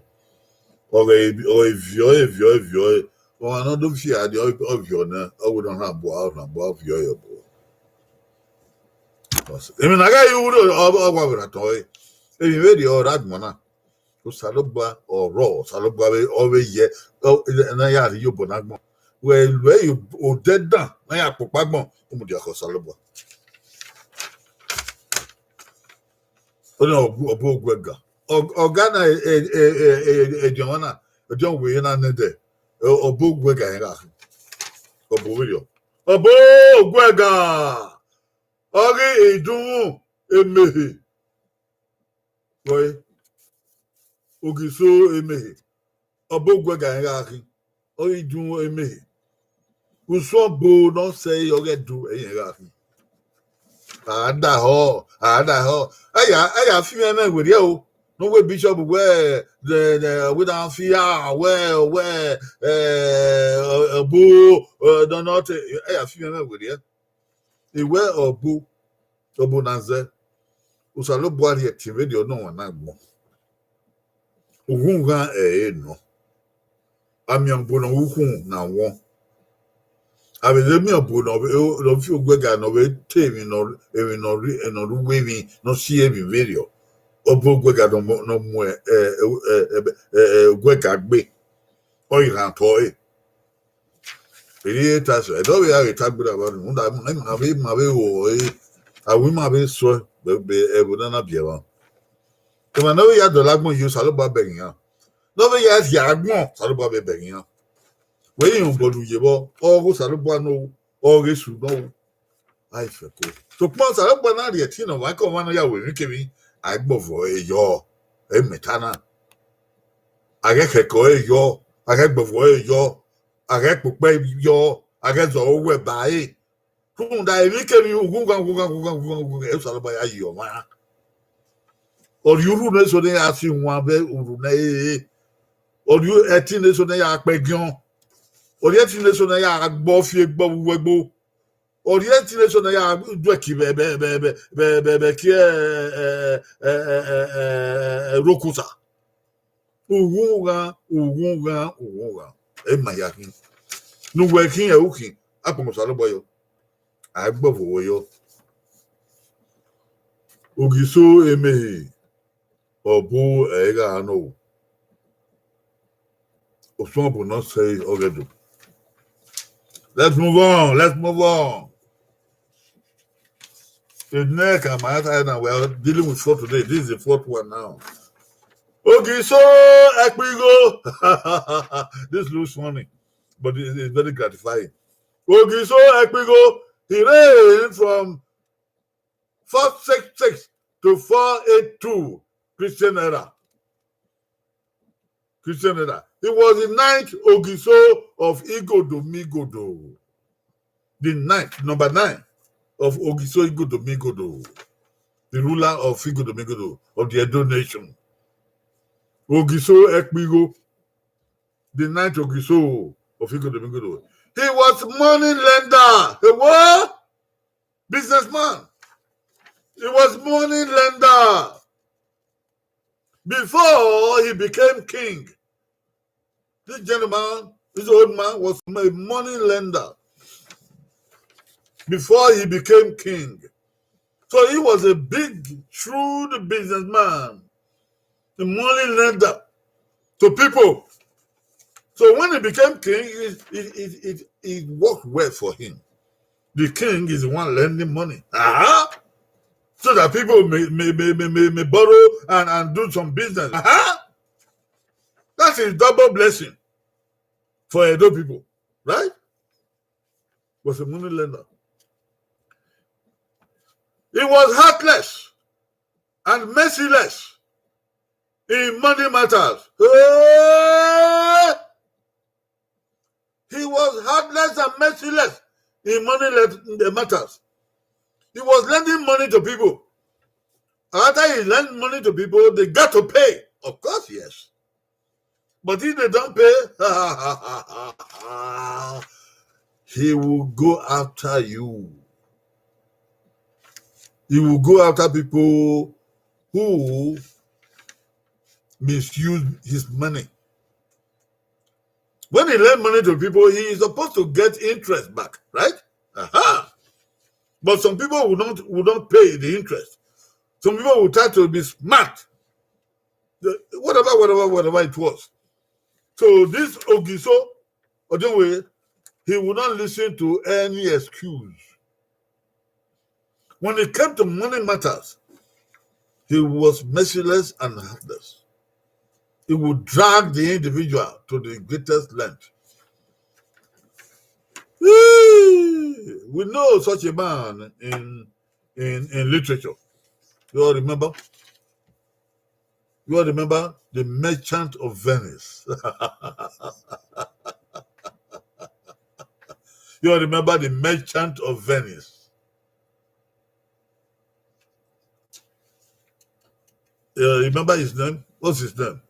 Ọ ghẹ, ọ i viọ ẹre, viọ ẹre, viọ ẹre. Ọmwa ne ọ do fi a dia, ọ, ọ viọ nẹ, ọ wẹ ne ọ rhan bua, ọ rhan bua, ọ viọ ẹre ọbo. Emwi na ghẹ ye uru, ọ, ọ wa vbe na tọn ẹre. Emwi vberriọ ọ ra gbọn na. Osanobua ọrọ, Osanobua vbe, ọ vbe yẹ, ọ, ne a ya rhie iyobọ na agbọn. Wẹ lu ẹre odẹ dan, ne a ya kpokpo agbọn, u mudia khẹ Osanobua. Ọnii ọ, ọ bu Oguẹga. Ọ, ọga na, e, e, ediọn na, ediọn wẹ na nẹdẹ, ọ, ọ bu Oguẹga rẹn gha khin. Ọ bu vberriọ. Ọ bu Oguẹga. Ọ ghi idunmwu emehe. Wẹ, Ogiso emehe. Ọ bu Oguẹga rẹn gha khin. Ọ ghi idunmwu emehe. Usun ọbo ne ọ sẹ ẹre ọ ghẹ do ẹre rẹn gha khin. A dahọ, a dahọ. Ẹya, ẹya fi mwẹ ẹmwẹ werriẹ o. Ne uwẹ bishop wẹ, ne, ne, wẹ na fi a, wẹ, wẹ, eh, ọbo, eh, nọ, nọ te, ẹya fi mwẹ ẹmwẹ werriẹ. Ewẹ ọbo, ọbo na zẹ, Osanobua rhie ẹtin vberriọ ne ọmwa na agbọn. Ughunghan ẹre nọ. A miẹn ọbo ne ọ ru ukhunmwu ne a wọn. A vbe miẹn ọbo ne ọ vbe, ne ọ fi Oguẹga ne ọ vbe te emwi ne ọ, emwi ne ọ rre, ne ọ rre uwu emwi, ne ọ si emwi vberriọ. Ọbo Oguẹga ne ọ mu, ne ọ mu, ẹ, ẹ, Oguẹga gbe. Ọ ghi rhan otọ ẹre. Erriọ ta sẹ, ẹdẹ ọ vbe ya vbe ta gberra vbe ọnii, rhunmwuda ma vbe, ma vbe ro ẹre, a wẹ ima vbe sẹ vbe ẹvbo ne a na biẹ mwa. Emwa ne ọ vbe ya dọlọ agbọn ye, Osanobua bẹghe iran. Ne ọ vbe ya rhie agbọn, Osanobua vbe bẹghe iran. Wẹ i rẹn obọ ne u ye vbọ, ọghe Osanobua nọ, ọghe Esu nọ. A i fẹko. Sokpan Osanobua na rhie ẹtin ne ọmwaikọmwa ne ọ ya ru emwikemwi, a i gbọvọ ẹre yọ, ẹre mẹ ta na. A ghẹ khẹko ẹre yọ, a ghẹ gbọvọ ẹre yọ, a ghẹ kpokpẹ yọ, a ghẹ zẹ ọre uwẹ ba ẹre. Rhunmwuda emwikemwi ughughan, ughughan, ughughan, ughughan, ughughan, ẹre Osanobua ya yi ọmwa. Ọ rhie urhu ne eso ne ya si wan vbe urhu ne ẹ i re. Ọ rhie ẹtin ne eso ne ya kpẹgiọn. Ọ rhie ẹtin ne eso ne ya gbe ọfi egbe vbe uwu ẹgbo. Ọ rhie ẹtin ne eso ne ya du ẹki vbe, vbe, vbe, vbe, vbe, vbe, vbe ẹki, ẹ, ẹ, rokosa. Ughughan, ughughan, ughughan. Ẹ ma ya khin. Ne uwẹ khin, ẹ u khin, a kpọnmwẹ Osanobua yọ. A i gbọvọ ruẹ yọ. Ogiso emehe, ọbo ẹre gha nọ o. Osuọbun ne ọ sẹ ọre ọ ghẹ do. Let's move on. Let's move on. The next, I'm outside now. We're dealing with four today. This is the fourth one now. Ogiso Ekpigho. This looks funny, but it is very gratifying. Ogiso Ekpigho, he reigned from four six six to four eight two Christian era. Christian era. He was the ninth Ogiso of Igodo Migodo. The ninth, number nine of Ogiso Igodo Migodo. The ruler of Igodo Migodo of the Edo nation. Ogiso Ekpigho, the ninth Ogiso of Igodo Migodo. He was money lender. A what? Businessman. He was money lender before he became king. This gentleman, this old man, was a money lender before he became king. So he was a big, shrewd businessman, a money lender to people. So when he became king, it, it, it, it, it worked well for him. The king is the one lending money. Uh-huh. So that people may, may, may, may, may, may borrow and, and do some business. Uh-huh. That is double blessing for Edo people, right? Was a money lender. He was heartless and merciless in money matters. Hey! He was heartless and merciless in money le-, matters. He was lending money to people. After he lent money to people, they got to pay. Of course, yes. But if they don't pay, he will go after you. He will go after people who misuse his money. When he lend money to people, he is supposed to get interest back, right? Uh-huh. But some people will not, will not pay the interest. Some people will try to be smart. The, whatever, whatever, whatever it was. So this Ogiso Odunwe, he will not listen to any excuse. When it came to money matters, he was merciless and heartless. He would drag the individual to the greatest length. We know such a man in, in, in literature. You all remember? You all remember the Merchant of Venice? You all remember the Merchant of Venice? Uh, you remember his name? What's his name?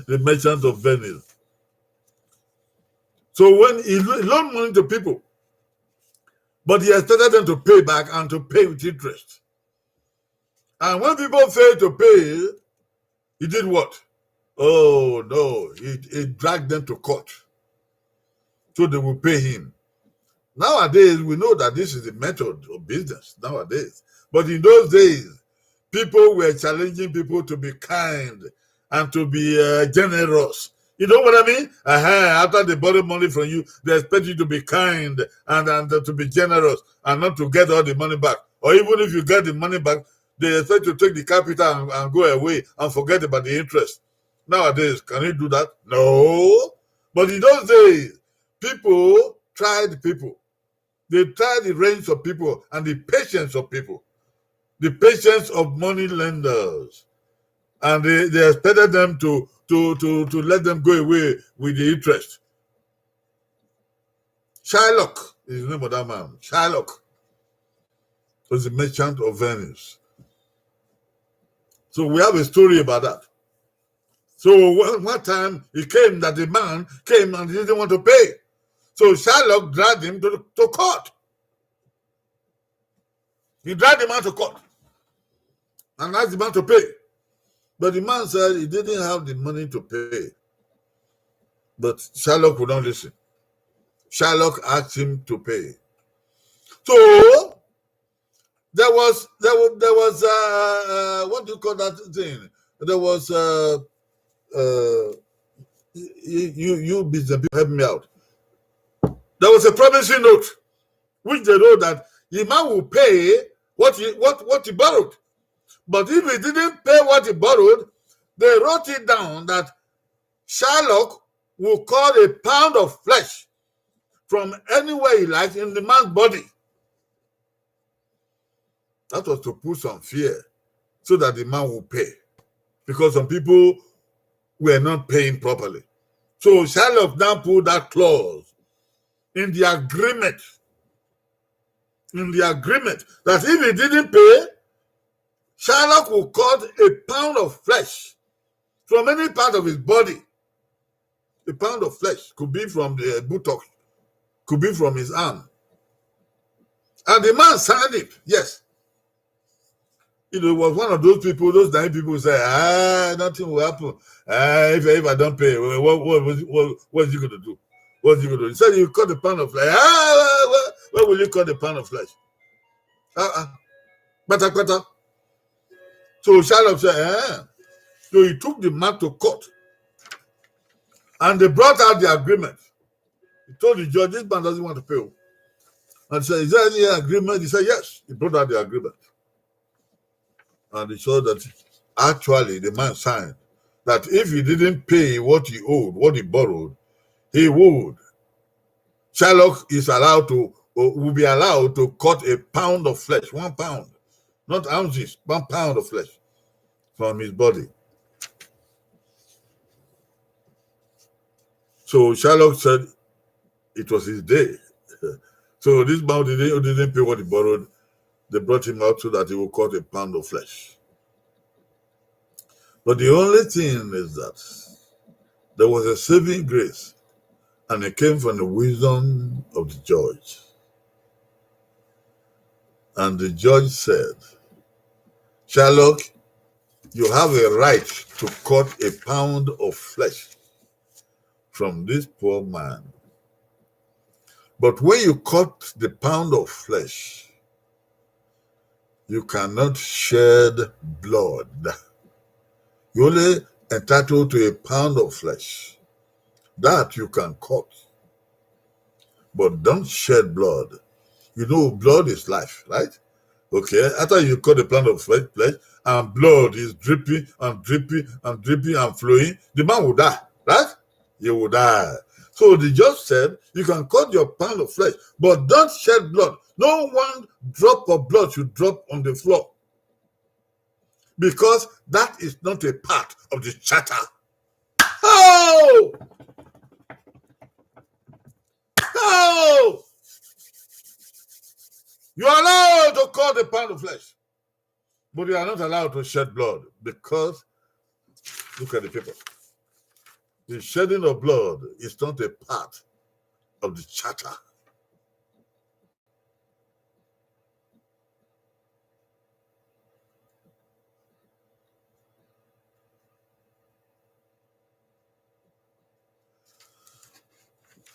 The Merchant of Venice. So when he lo-, he loaned money to people, but he expected them to pay back and to pay with interest. And when people failed to pay, he did what? Oh, no, he, he dragged them to court so they will pay him. Nowadays, we know that this is the method of business nowadays. But in those days, people were challenging people to be kind and to be, uh, generous. You know what I mean? Uh-huh. After they borrow money from you, they expect you to be kind and, and to be generous and not to get all the money back. Or even if you get the money back, they expect to take the capital and, and go away and forget about the interest. Nowadays, can you do that? No. But in those days, people tried people. They tried the range of people and the patience of people, the patience of money lenders. And they, they expected them to, to, to, to let them go away with the interest. Shylock is the name of that man. Shylock was the Merchant of Venice. So we have a story about that. So one, one time he came that the man came and he didn't want to pay. So Shylock dragged him to, to court. He dragged the man to court and asked the man to pay. But the man said he didn't have the money to pay. But Shylock would not listen. Shylock asked him to pay. So there was, there was, there was, uh, uh, what do you call that thing? There was, uh, uh, you, you, you business people, help me out. There was a promissory note which they wrote that the man will pay what he, what, what he borrowed. But if he didn't pay what he borrowed, they wrote it down that Shylock will cut a pound of flesh from anywhere he likes in the man's body. That was to put some fear so that the man will pay, because some people were not paying properly. So Shylock now put that clause in the agreement, in the agreement, that if he didn't pay, Shylock will cut a pound of flesh from any part of his body. A pound of flesh could be from the, uh, buttock, could be from his arm. And the man signed it, yes. You know, he was one of those people, those naive people who say, "Ah, nothing will happen. Ah, if, if I don't pay, what, what, what, what, what's he going to do? What's he going to do?" He said, "You cut the pound of flesh." "Ah, where, where, where will you cut the pound of flesh?" Uh-uh. Kpata, kpata. So Shylock said, "Eh." So he took the man to court. And they brought out the agreement. He told the judge, "This man doesn't want to pay." And he said, "Is there any agreement?" He said, "Yes." He brought out the agreement. And he saw that actually the man signed that if he didn't pay what he owed, what he borrowed, he would. Shylock is allowed to, or will be allowed to cut a pound of flesh, one pound, not ounces, one pound of flesh from his body. So Shylock said it was his day. So this man who didn't, who didn't pay what he borrowed, they brought him out so that he will cut a pound of flesh. But the only thing is that there was a saving grace, and it came from the wisdom of the judge. And the judge said, "Shylock, you have a right to cut a pound of flesh from this poor man. But when you cut the pound of flesh, you cannot shed blood. You're only entitled to a pound of flesh. That you can cut. But don't shed blood. You know, blood is life, right? Okay, after you cut the pound of flesh, flesh, and blood is dripping and dripping and dripping and flowing, the man will die, right? He will die." So the judge said, "You can cut your pound of flesh, but don't shed blood. No one drop of blood should drop on the floor, because that is not a part of the charter." Oh! Oh! You are allowed to cut the pound of flesh, but you are not allowed to shed blood, because look at the paper. The shedding of blood is not a part of the charter.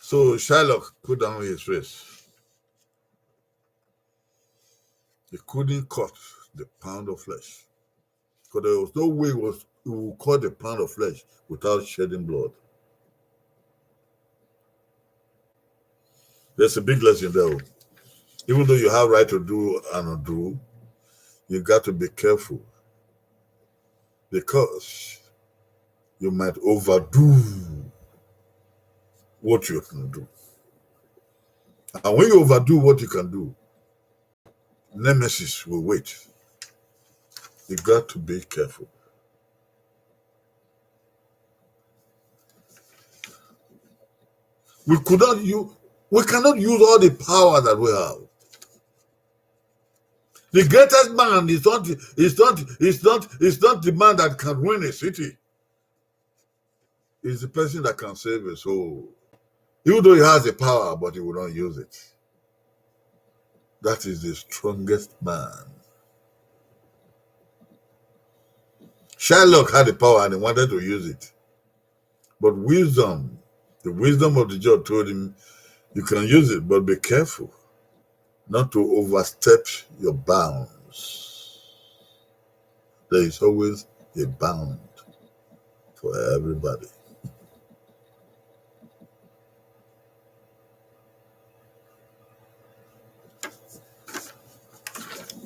So Shylock put down his face. He couldn't cut the pound of flesh. Because there was no way he was, he would cut a pound of flesh without shedding blood. There's a big lesson there. Even though you have right to do and undo, you got to be careful, because you might overdo what you can do. And when you overdo what you can do, nemesis will wait. You got to be careful. We could not use, we cannot use all the power that we have. The greatest man is not, is not, is not, is not the man that can ruin a city. Is the person that can save a soul. Even though he has the power, but he will not use it. That is the strongest man. Shylock had the power and he wanted to use it. But wisdom, the wisdom of the judge told him, "You can use it, but be careful not to overstep your bounds." There is always a bound for everybody.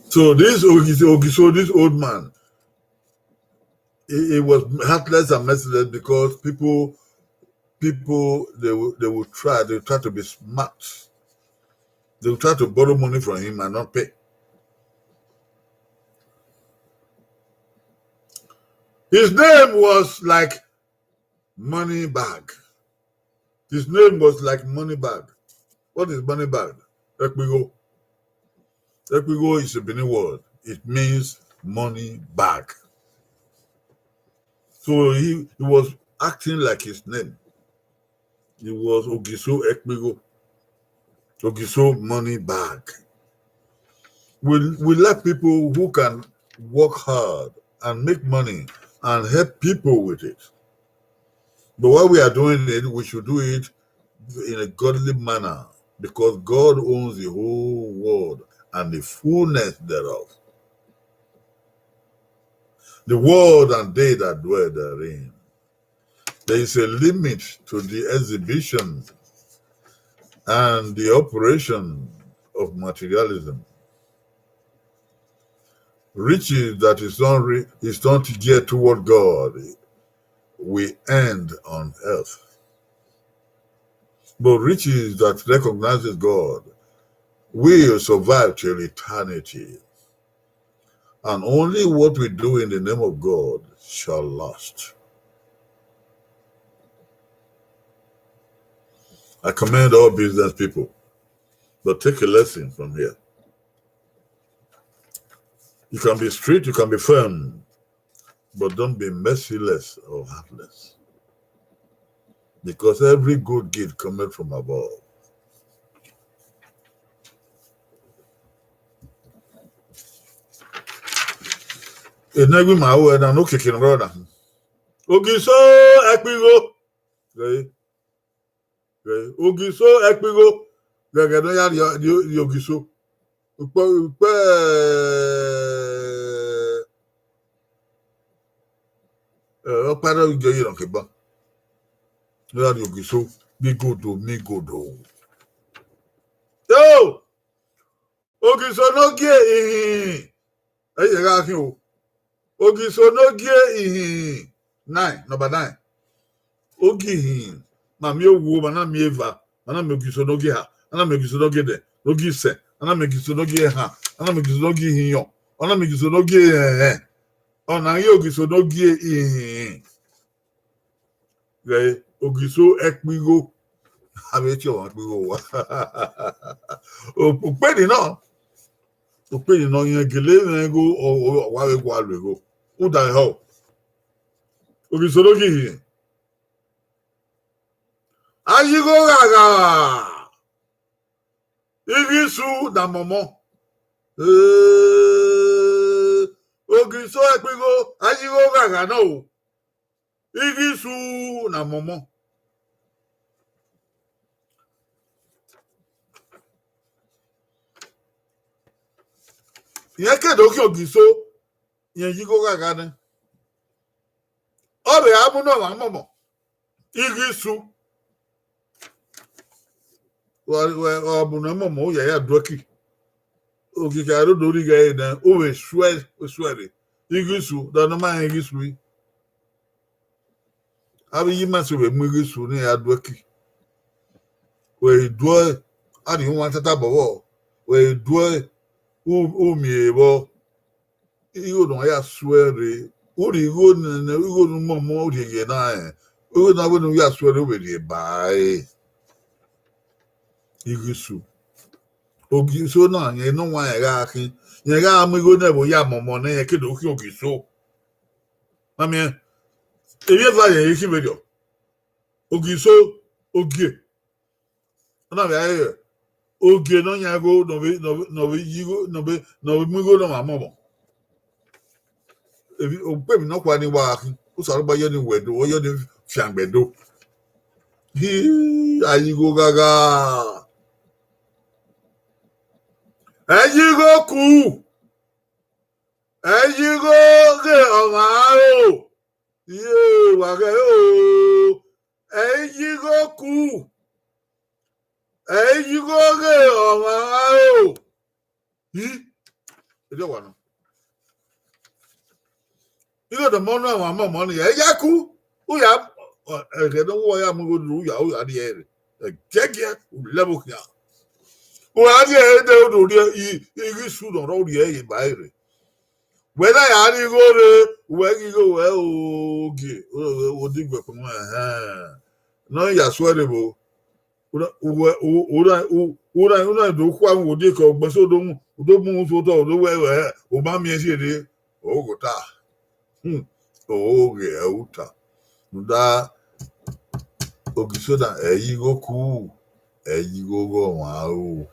So this Ogiso, Ogiso, this old man, he, he was heartless and merciless because people, people, they will, they will try, they try to be smart. They will try to borrow money from him and not pay. His name was like money bag. His name was like money bag. What is money bag? Ekpigho. Ekpigho is a Benin word. It means money bag. So he, he was acting like his name. He was Ogiso Ekpigho. Ogiso money bag. We, we like people who can work hard and make money and help people with it. But while we are doing it, we should do it in a godly manner, because God owns the whole world and the fullness thereof, the world and they that dwell therein. There is a limit to the exhibition and the operation of materialism. Riches that is not re-, is not geared toward God will end on earth. But riches that recognizes God will survive till eternity. And only what we do in the name of God shall last. I commend all business people. But take a lesson from here. You can be strict, you can be firm, but don't be merciless or heartless. Because every good gift cometh from above. Enegbe ima ru ẹna ne okiekie ne ọ rrọọ na. Ogiso ẹkpigho. Ogiso ẹkpigho ghẹghẹ ne ọ ya rrie Ogiso. Ukpẹ, ukpẹ, ọkpa ne ọ ghi gie ọyẹnrẹn ke ban. Ne ọ ya rrie Ogiso, mi igodo, mi igodo. Yo! Ogiso ne ọ gie ihin, ẹ i ye gha khin o. Ogiso ne ọ gie ihin, nine, number nine. Ọ gie ihin, ma miẹn owu, ma na miẹn eva, ma na miẹn Ogiso ne ọ gie eha, ma na miẹn Ogiso ne ọ gie ẹdẹ, ne ọ gie isẹn, ma na miẹn Ogiso ne ọ gie ehan, ma na miẹn Ogiso ne ọ gie ihinrọn, ma na miẹn Ogiso ne ọ gie ẹrẹnrẹn. Ọna ghi Ogiso ne ọ gie ihin. Ghẹ Ogiso ẹkpigho, avbe tie ọmwa ẹkpigho wa. Ukpeni nọ, ukpeni nọ, irẹn gele mwẹ igho, wa vbe gua lu igho. Uda ehọ. Ogiso ne ọ gie ihin. A yi igho gha gha. Igho isu na mọmọ. Ee, Ogiso ẹkpigho, a yi igho gha gha nọ o. Igho isu na mọmọ. Irẹn ke do khian Ogiso, irẹn yi igho gha gha nẹ. Ọ vbe a mu ne ọmwa mọmọ. Igho isu. Wa, wa, ọ bu ne mọmọ, u ya ya duẹki. Okiekie a rre odọ rhie igho ẹre nẹ, u vbe suẹ, u suẹ rre. Igho isu, da ne ọ ma rẹn igho isu. Avbe iye ima sẹ vbe mu igho isu ne iran ya duẹki. Wẹ i duẹ, a rhie uwan tata bọvbọ. Wẹ i duẹ, u, u miẹn vbọ. Igho ne uwa ya suẹ rre, u rhie igho ne, ne, igho ne u mọmọ, u rhie ye na rẹn. Igho na wẹ ne u ya suẹ rre, u vbe rhie ba ẹre. Igho isu. Ogiso na, rẹn ne ọmwa rẹn gha khin, rẹn gha mu igho nẹ vbe ọ ya mọmọ nẹ, rẹn ke do khian Ogiso. Ma miẹn, emwi eva rẹn i khin vberriọ. Ogiso, ogie. Ọ na vbe a re ogie ne ọ yan igho ne ọ vbe, ne ọ vbe, ne ọ vbe yi igho, ne ọ vbe, ne ọ vbe mu igho ne ọmwa mọmọ. Emwi, ukpemi nọkhua ni wa khin, Osanobua yọ ni wẹ do, ọ yọ ni fiangbe do. Hi, a yi igho gha gha. Ẹ yi igho ku. Ẹ yi igho ghe ọmwa aro. Iye, wa ghẹ o. Ẹ i yi igho ku. Ẹ i yi igho ghe ọmwa aro. Hi, erriọ wa nọ. Igho ne ọmọ na, ọmwa mọmọ ni, ẹ ya ku. U ya, ọ, ẹghẹ ne ọ ya mu igho rhie, u ya, u ya rhie ẹre. Ẹgiẹgiẹ, u lẹ vbe okhian. U ra rhie ẹre, de u do rhie, i, igho isu ne ọ rre, u rhie ẹre ba ẹre. Wẹ na ya rhie igho rre, wẹ ghi igho wẹ ogie, odigbẹ kpọnmwẹ, ẹhẹn. Ne ọ ya suẹn rre vbo? Una, uwẹ, u-, una, u-, una, una do khua mu odie ke ọgbẹn so do mu, u do mu unu otọ, u do wẹ, wẹ, u ma miẹn zierre, oghota. Hmm, oghe ẹre u ta. Rhunmwuda Ogiso na, ẹ yi igho ku, ẹ yi igho ghe ọmwa aro.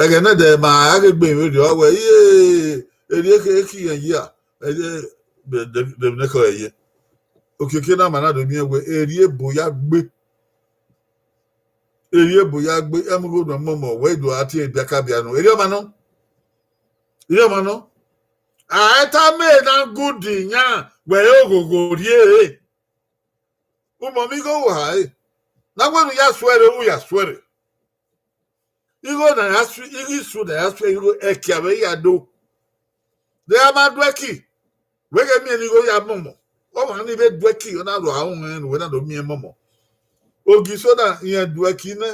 Ẹghẹ nẹdẹ ma a ghe gbe emwi rriọ wẹ, iye, erriọ eke, eke irẹn yi a, ẹ, de, de, de emwi ne ke ọre ye. Okiekie na ma na do miẹn wẹ, erriọ ebo ya gbe. Erriọ ebo ya gbe, ẹ mu igho ne ọ mọmọ, wẹ i do a tie ebiakabia nọ. Erriọ ma nọ. Erriọ ma nọ. A i tama na gudu yan, wẹ i re oghogho rrie. U mọmọ igho uwa re. Na wẹ ne u ya suẹn rre, u ya suẹn rre. Igho na ya su, igho isu na ya suẹn, igho ẹki avbe ya do. De a ma duẹki, wẹ ghẹ miẹn ne igho ya mọmọ. Ọmwa ni vbe duẹki, ọ na ro aro mwẹ ne uwẹ na do miẹn mọmọ. Ogiso na, irẹn duẹki nẹ,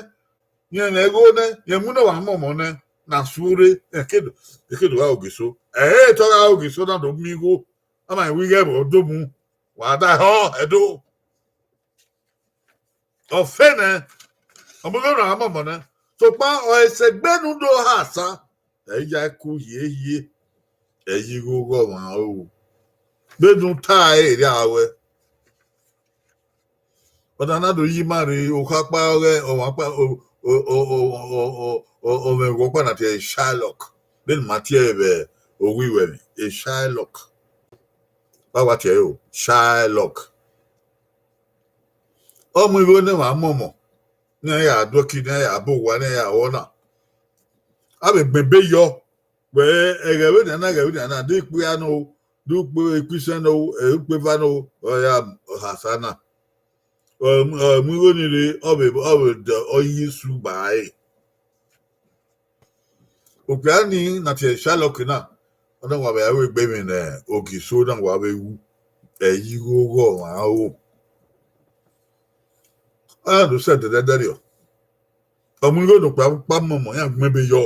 irẹn mwẹ igho nẹ, irẹn mu ne ọmwa mọmọ nẹ, na su rre, ẹke do, ẹke do gha Ogiso. Ẹre te ọ gha Ogiso na do miẹn igho, a ma wẹ ighẹ vbe ọ do mu, wa da họ ẹdo. Ọ fe nẹ, ọ mu igho ne ọmwa mọmọ nẹ. Sokpan ọ sẹ egbe ne u do ha sa, ẹ i ya ku hiehie, ẹ i ghi gho ọmwa ro. Vbene u ta ẹre rria wẹ. Ọna na do yi ima rre, okha ọkpa ọghe ọmwa ọkpa, o, o, o, o, o, o, o, ọmwẹ vbe ọkpa na tie Shylock. Vbene ma tie ẹre vbe owiwẹ emwi, e Shylock. Vbe a wa tie ẹre o, Shylock. Ọ mu igho ne emwa mọmọ, ne iran ya duẹki, ne iran ya bọ owa, ne iran ya ru ọna. A vbe gbẹn ebe yọ, wẹ ẹghẹ vbenian na, ẹghẹ vbenian na, de ikpia nọ o, de ukpo ikpisen nọ o, ẹ, ukpo eva nọ o, ọ ya ha sa na. Ọ, ọ mu igho ni rre, ọ vbe, ọ vbe dẹ, ọ yi su gba ẹre. Okpia ni na tie Shylock na, ọ na wa vbe ru egbe emwi ne Ogiso na wa vbe ru, ẹ i ghi gho ọmwa ro. A do sẹ dẹdẹdẹrriọ. Ọ mu igho ne okpia ọkpa mọmọ, iran gbẹn ebe yọ.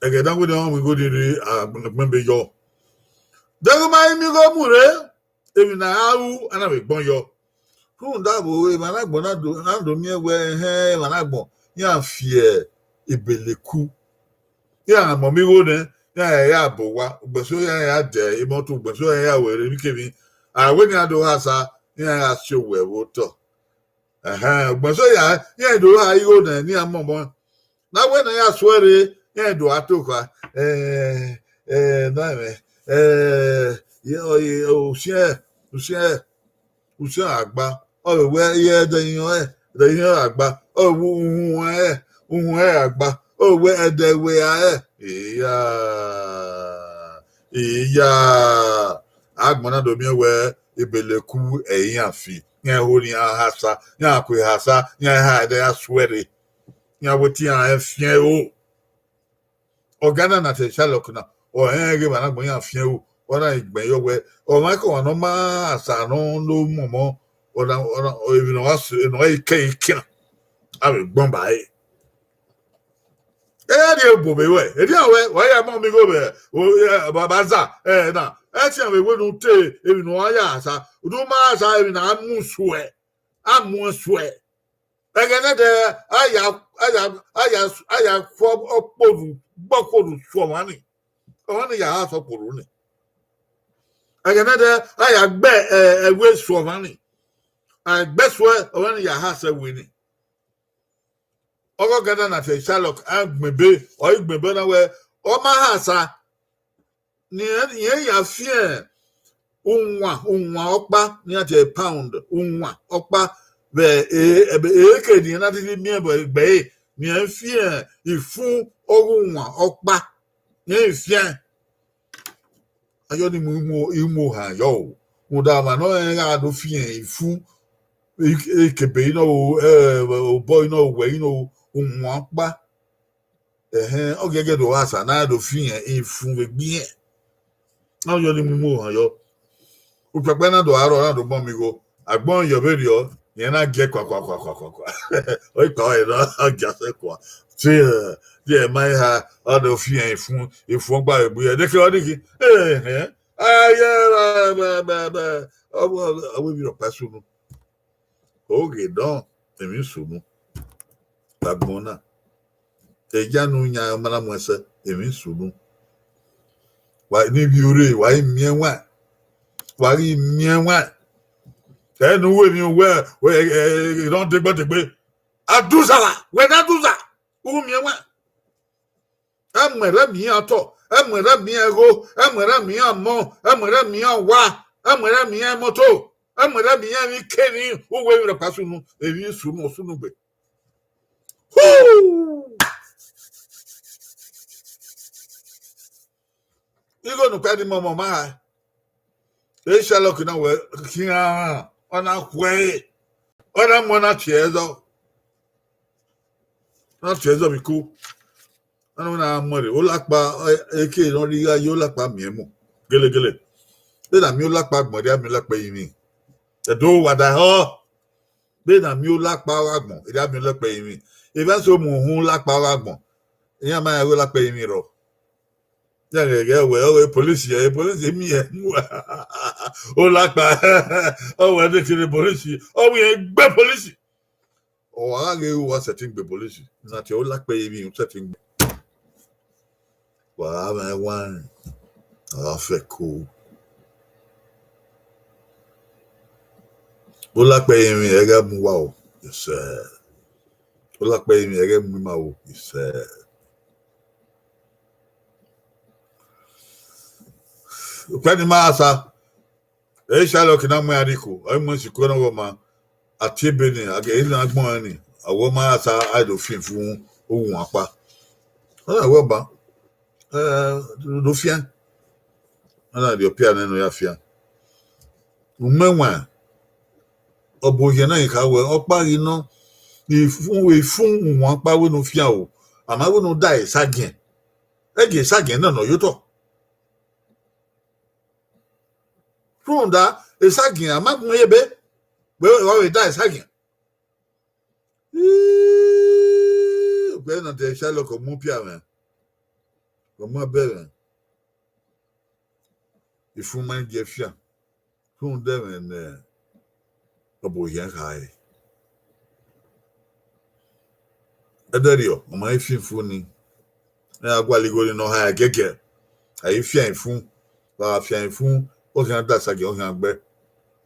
Ẹghẹ ne a wẹ ne ọ mu igho ni rre, a gbẹn ebe yọ. Deghẹ ma i mu igho mu rre, emwi ne a ra ru, a na vbe gbọn yọ. Rhunmwuda vbe emwa ne agbọn na do, na do miẹn wẹ, ẹhẹn, emwa ne agbọn, iran fi ebeleku. Iran mọmọ igho nẹ, iran ya bọ owa, ugbẹn so iran ya dẹ imọto, ugbẹn so iran ya wẹ rre emwikemwi. A wẹ ne iran do ha sa, iran ya si owẹ vbe otọ. Ẹhẹn, ugbẹn so ya, iran do ha igho nẹ, ne iran mọmọ. Na wẹ ne a ya suẹrre, iran do a to kha, eh, eh, na mwẹ, eh, ye, ọ, ye, usiẹn, usiẹn, usiẹn agba, ọ vbe wẹ ye ẹdẹ iran, ẹdẹ iran agba, ọ vbe uhunmwu ẹre, uhunmwu ẹre agba, ọ vbe wẹ ẹdẹ ẹvbo ẹre, iya, iya, agbọn na do miẹn wẹ ebeleku ẹ i iran fi, iran ho ne iran ha sa, iran ku eha sa, iran ha ẹdẹ ya suẹrre. Iran wẹ te iran fian ro. Ọga na na tie Shylock na, ọ rẹnrẹn ghe emwa ne agbọn iran fian ro, ọ na ghi gbẹn yọ wẹ, ọmwaikọmwa ne ọ ma sa ne ọ mọmọ, ọ na, ọ na, emwi ne ọ gha sẹ, ne ọ gha kẹ ikian, a vbe gbọn ba ẹre. Ẹ rhie obọ vbe ruẹ, erriọ wẹ, wa ya mọ mi igho vbe, o, ẹ, baba za, ẹ, na, ẹ tian vbe wẹ ne u te emwi ne u ya sa, ne u ma sa emwi ne a mu suẹ, a mu suẹ. Ẹghẹ nẹdẹ, a ya, a ya, a ya, a ya khuọ ọkpodu, gbe ọkpodu suẹ ọmwa ni. Ọmwa ni ya ha sẹ ọkpodu ni. Ẹghẹ nẹdẹ, a ya gbe, ẹ, ẹwe suẹ ọmwa ni. A gbe suẹ, ọmwa ni ya ha sẹ ẹwe ni. Ọghe ọga na na tie Shylock, a gbẹn ebe, ọ i gbẹn ebe na wẹ, ọ ma ha sa, ne irẹn, irẹn ya fian uwan, uwan ọkpa, ne iran tie pound, uwan ọkpa, vbe e, ebe, eke ne iran na didi miẹn vbe egbe ẹre, ne irẹn fian ifun ọghe uwan ọkpa, ne irẹn fian. Ayọ ni mu, mu, mu ohan yọ o. Rhunmwuda ọmwa ne ọ rẹnrẹn gha do fian ifun, i-, ikebe inọ o, ẹ, obọ inọ, owẹ inọ, uwan ọkpa. Ẹhẹn, ọ giẹgiẹ do gha sa ne a do fian ifun vbe egbe irẹn. Ayọ ni mu, mu ohan yọ. Ukpẹkpẹ na do aro, na do mọ mi igho. Agbọn yọ vberriọ, irẹn na giẹ kua, kua, kua, kua, kua, kua. Ọ i kpa ọre na, ọ gia sẹ kua. Te, ẹ, te ẹ ma ha, ọ do fian ifun, ifun ọgba egbe irẹn. Deke ọ ni ghi, ẹhẹn. Ayẹ, bẹ, bẹ, bẹ, bẹ. Ọ, ọ, ọ, ọ, vberriọ ọkpa sunu. Oghe dọn, emwi sunu. Agbọn na. Eya ne u yan ọmwa na mu ẹsẹ, emwi sunu. Wa ni vbiẹ ore, wa ghi miẹn wan. Wa ghi miẹn wan. Ẹ ne u wẹ emwi wẹ, wẹ, ẹ, ẹ, ẹ, ne ọ degbe degbe. Aduza wa, wẹ ne aduza, u miẹn wan. Ẹ mu ẹre miẹn otọ, ẹ mu ẹre miẹn igho, ẹ mu ẹre miẹn ọmọ, ẹ mu ẹre miẹn owa, ẹ mu ẹre miẹn imoto, ẹ mu ẹre miẹn emwi kemwi, u wẹ emwi rhọkpa sunu, emwi sunu, ọ sunu gbe. Hu! Igho ne ukpia ni mọmọ ma ha. E Shylock na wẹ khian, ọ na khuẹre, ọ na mu, ọ na tie ẹzọ, ọ na tie ẹzọ vbe iko. Ọ na mu ẹre, olakpa, eke ne ọ rhie igho ye olakpa miẹn mu gelegele. Vbene a miẹn olakpa agbọn, erriọ a miẹn olakpa ẹrinmwi. Ẹdo wa da họ. Vbene a miẹn olakpa ọghe agbọn, erriọ a miẹn olakpa ẹrinmwi. Evba eso mu uhunmwu olakpa ọghe agbọn, iran ma rẹn wẹ olakpa ẹrinmwi rrọọ. Iran ghẹghẹ wẹ, ọghe polisi, ẹ, polisi miẹn mu olakpa, ọ wẹ ne kere polisi, ọ wẹ irẹn gbe polisi. Ọ wa gha ghe ru wa sẹtin gbe police, na tie u la kpe emwi u sẹtin gbe. Wa gha mwẹ ẹwaẹn, a gha fẹko. U la kpe emwi ẹghẹ mu uwa o, isẹ. U la kpe emwi ẹghẹ mu ima o, isẹ. Okpia ni ma sa, ẹ i Shylock na mu iran rrie iko, ọ i mu ẹn siko ne ọghọma, a tie ebe ni, a ghe na gbọn ẹn ni, a wẹ ma sa, a do fian fun uwu akpa. Ọ na wẹ ọba, ẹ, do fian. Ọ na rhie ọpia nẹ ne ọ ya fian. U mẹ wan, ọ bu ohiẹn na kha wẹ, ọkpa ghi nọ, ifun, ifun uwu akpa wẹ ne u fian o, a ma wẹ ne u da esagiẹn. Ẹ gie esagiẹn nọ ne ọ ye otọ. Rhunmwuda esagiẹn, a ma gun ye ebe, wẹ wa vbe da esagiẹn. Ii, ugbẹn na te Shylock ọ mu pia mwẹ, ọ mu ẹbẹ mwẹ. Ifun ma gie fian, rhunmwuda ẹmwẹ ne ọ bu ohiẹn kha ẹre. Ẹdẹrriọ, ọ ma i fian ifun ni. Ẹ a gualọ igho ni ne ọ ha ẹgẹgẹ, a i fian ifun, wa gha fian ifun, ọ khian da esagiẹn, ọ khian gbe,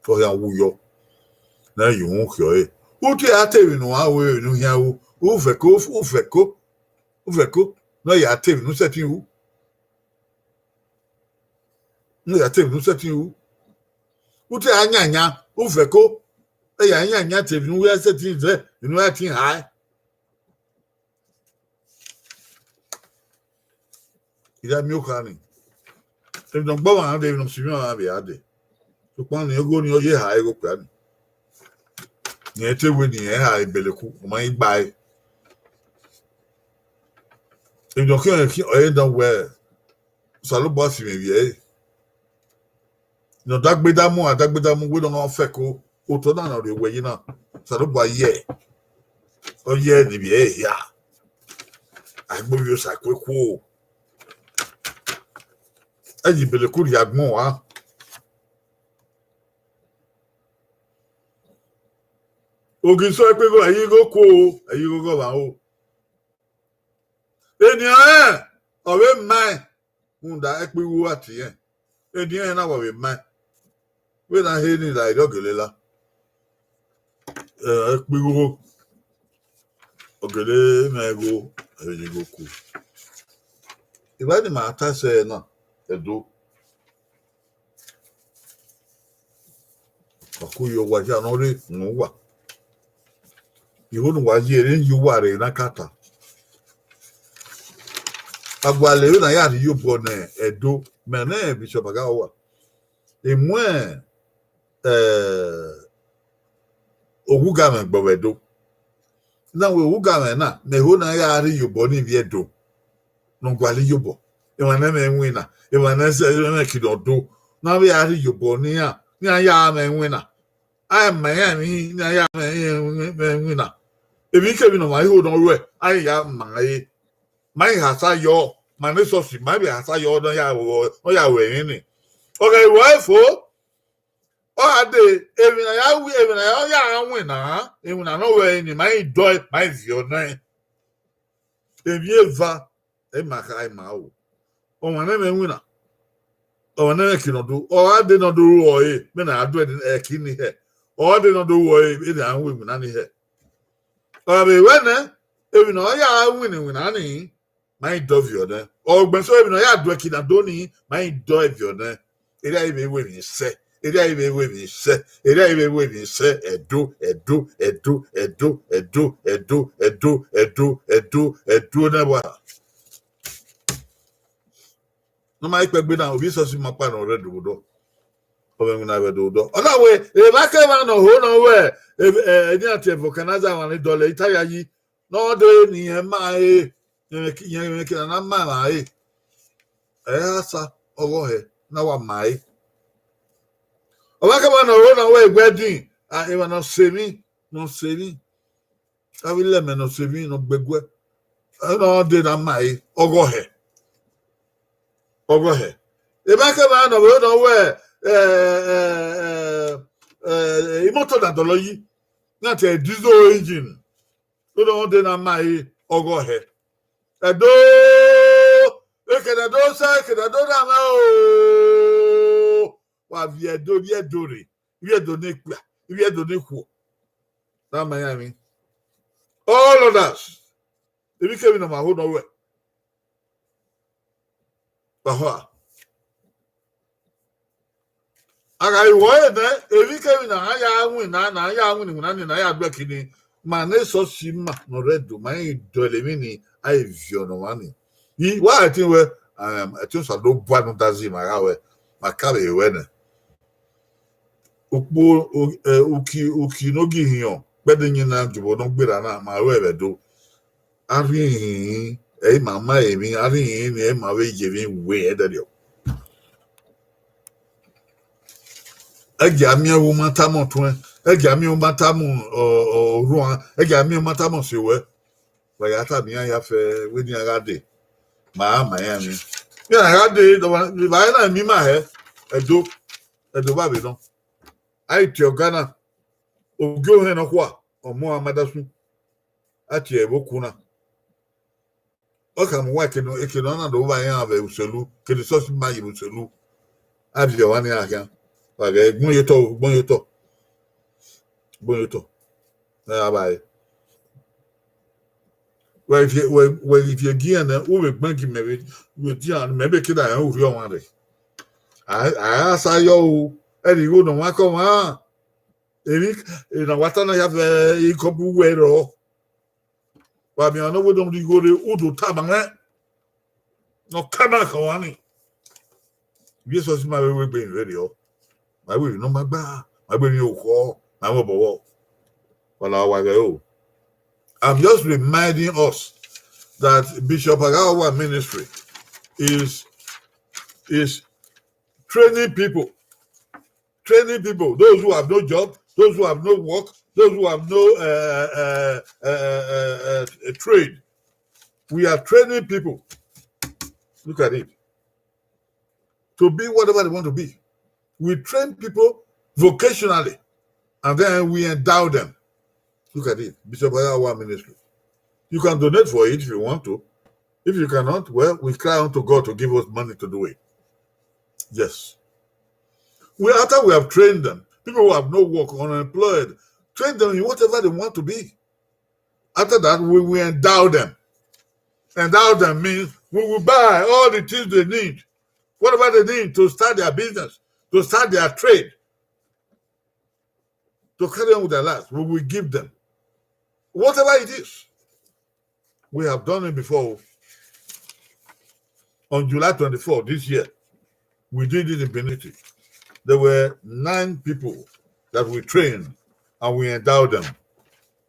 ọ khian wu yọ, ne ẹ ye uhunmwu khian ọre. U te a te emwi ne uwa ru, emwi ne u khian ru, u vẹko, u vẹko, u vẹko, ne ọ ya te emwi ne u sẹtin ru. Ne ọ ya te emwi ne u sẹtin ru. U te a yanyan, u vẹko, ẹ ya yanyan te emwi ne u ya sẹtin zẹ, emwi ne u ya tin hae. I gha miẹn okha ni, emwi ne ọ gbe ọmwa rhan dee, emwi ne ọ sẹ mwẹ ọmwa vbe a dee. Sokpan ne igho ni ọ ye ha igho okpia ni. Rẹn te wẹ ne irẹn ha ebeleku, ọ ma i gba ẹre. Emwi ne ọ khian khian ọre dan wẹ, Osanobua si mwẹ vbiẹ ẹre. Ne ọ dagbe damu, a dagbe damu, wẹ ne ọ fẹko, otọ na ne ọ rhie owẹ yi na, Osanobua yẹ, ọ yẹ ne ivbi ẹre hia, a gbe ovbi Osa kue kuo. Ẹ ye ebeleku rhie agbọn ua. Ogiso ẹkpegho, ẹ ye igho kuo, ẹ ye igho ghe ọmwa o. Enian rẹn, ọ vbe ma ẹn, rhunmwuda ẹkpegho a tie ẹn. Enian rẹn na wa vbe ma ẹn. Vbene a he ni la, erriọ ọ gele la. Ẹ, ẹkpegho, ọ gele mwẹ igho, ẹ vbe ye igho ku. Evba ni ma ta sẹ na, Ẹdo. Wa ku ye owa hia ne ọ rre unu uwa. Igho ne uwa ye, erha ye uwa rre na ka ta. A gualọ vbene a ya rhie iyobọ ne Ẹdo, mẹ ne Bishop Aghawa. I mu, eh, oghughamwẹ gbe vbe Ẹdo. Na wẹ oghughamwẹ na, mẹ ho ne a ya rhie iyobọ ni vbe Ẹdo, ne ọ gualọ iyobọ. Emwa ne ẹmwẹ winna, emwa ne ẹmwẹ kidọdo, ne a vbe ya rhie iyobọ ne iran, ne iran ya mwẹ winna. A ma iran emwi ne iran ya mwẹ winna. Emwikemwi ne ọ ma i ho ne ọ ruẹ, a i ya ma ẹre. Ma i ha sa yọ, ma ne esọsi, ma i vbe ha sa yọ ne ọ ya ru, ọ ya ru emwi ni. Ọ ghẹ ru ẹre fo, ọ gha dee, emwi ne a ya wi, emwi ne a ya winna, iwinna ne ọ ru ẹre ni, ma i dọe, ma i viọ nẹẹn. Emwi eva, ẹ i ma kha, ẹ i ma ru. Ọmwa ne ẹmwẹ winna, ọmwa ne ẹmwẹ kidọdo, ọ gha dee ne ọ do ru ọre, vbene a do ẹki ni hẹ. Ọ gha dee ne ọ do ru ọre, vbene a ru iwinna ni hẹ. Ọ gha vbe ruẹ nẹ, emwi ne ọ ya winna iwinna ni, ma i dọ viọ nẹ. Ọ gbẹn so emwi ne ọ ya do ẹki na do ni, ma i dọ viọ nẹ. Erha i vbe ru emwi sẹ, erha i vbe ru emwi sẹ, erha i vbe ru emwi sẹ, Ẹdo, Ẹdo, Ẹdo, Ẹdo, Ẹdo, Ẹdo, Ẹdo, Ẹdo, Ẹdo, Ẹdo nẹ wa. Ne ọ ma i kpẹgbe na, ovbi esọsi ma kpa ne ọ rre do vbe odọ. Ọ mwẹ iwinna vbe do vbe odọ. Ọ na wẹ, emwa kemwa ne ọ ho ne ọ ruẹ, e, e, eni a tie vulcanizer emwa ni dọlọ ita ya yi, ne ọ dee ne irẹn ma ẹre, irẹn ki, irẹn, irẹn kina na ma emwa ẹre. Ẹ i gha sa, ọghọ hẹ, ne a wa ma ẹre. Emwa kemwa ne ọ ho ne ọ ruẹ wedding, a, emwa ne ọ sẹ emwi, ne ọ sẹ emwi. Avbe ilẹmẹ ne ọ sẹ emwi ne ọ gbe guẹ, ẹ, ne ọ dee ne a ma ẹre, ọghọ hẹ. Ọghọ hẹ. Emwa kemwa ne ọ vbe ho ne ọ ruẹ, ẹ, ẹ, ẹ, ẹ, imoto na dọlọ yi, na tie diesel engine. Ọdọ ọdẹ na ma re ọghọ hẹ. Ẹdo, ekedẹ do sẹ, ekedẹ do na mwẹ o. Wa viẹ Ẹdo, viẹ Ẹdo rre, viẹ Ẹdo ne ekpia, viẹ Ẹdo ne ikhuo. Na ma iran emwi. All others, emwikemwi ne ọ ma ho nọ ruẹ. Ọhọ a. A gha ru ẹre nẹ, emwikemwi ne a ya winna, ne a ya winna iwinna ni, ne a ya dọlọ ẹki ni, ma ne esọsi ima ne ọ rre Ẹdo, ma i dọlọ emwi ni, a i viọ ne ọmwa ni. I wa ẹtin wẹ, um, ẹtin Osanobua ne u da zẹ ima gha wẹ, ma ka vbe wẹ nẹ. Ukpo, u-, eh, uki, uki ne ogie ihiọn, kpẹdẹ iyẹn na jobọ ne ọ gberra na, ma ru ẹvbo Ẹdo. A rhie ihinrin, ẹ i ma ma emwi, a rhie ihinrin ni, ẹ i ma vbe ye emwi we ẹdẹrriọ. Ẹ gie a miẹn vbe u ma tama ọtuẹn, ẹ gie a miẹn u ma tama, ọ, ọ, orhuan, ẹ gie a miẹn u ma tama ọse ruẹ. Wa ya tama iran ya fẹ, wẹ ne iran gha dee, ma a ma iran emwi. Iran gha dee, evbare na emwi ima hẹ, Ẹdo, Ẹdo vbe avbe nọ. A i tie ọga na, ogie ohẹn nọkhua, ọ mu Amadasun, a tie ẹre vbe okun na. Ọ khama uwa eke nọ, eke nọ na do vba iran vbe uselu, kede esọsi ima ye vbe uselu. A viọ ọmwa ni iran khian. Wa ghẹ gbọn ye otọ, gbọn ye otọ. Gbọn ye otọ. Ẹ gha vba re. Wẹ ivie, wẹ, wẹ ivie gi iran nẹ, u vbe gbẹn gi mẹ vbe, vbe dian, mẹ vbe keda rẹn urhi ọmwa rre. A, a sa yọ o, ẹre igho ne ọmwa kọ ọmwa. Emwi, emwi ne a wa ta na ya vbe ikọbọ uwẹ rrọọ. Wa miẹn ọmwa ne ọ wẹ ne ọ rhie igho rre, u do tama mwẹ. Ne ọ ka ma khẹ ọmwa ni. Ivie esọsi ima vbe wegbe emwi vberriọ. Ma wẹ emwi ne ọ ma gba, ma wẹ emwi okhọ, ma mwẹ obọ vbọ. Wa la wa ghẹ o. I'm just reminding us that Bishop Aghawa Ministry is, is training people. Training people, those who have no job, those who have no work, those who have no, uh, uh, uh, uh, uh, uh, trade. We are training people. Look at it. To be whatever they want to be. We train people vocationally, and then we endow them. Look at it. Bishop Aghawa Ministry. You can donate for it if you want to. If you cannot, well, we cry unto God to give us money to do it. Yes. We, after we have trained them, people who have no work, unemployed, train them in whatever they want to be. After that, we will endow them. Endow them means we will buy all the things they need, whatever they need to start their business, to start their trade, to carry on with their lives. We will give them whatever it is. We have done it before. On July twenty-fourth this year, we did it in Benin City. There were nine people that we trained and we endowed them.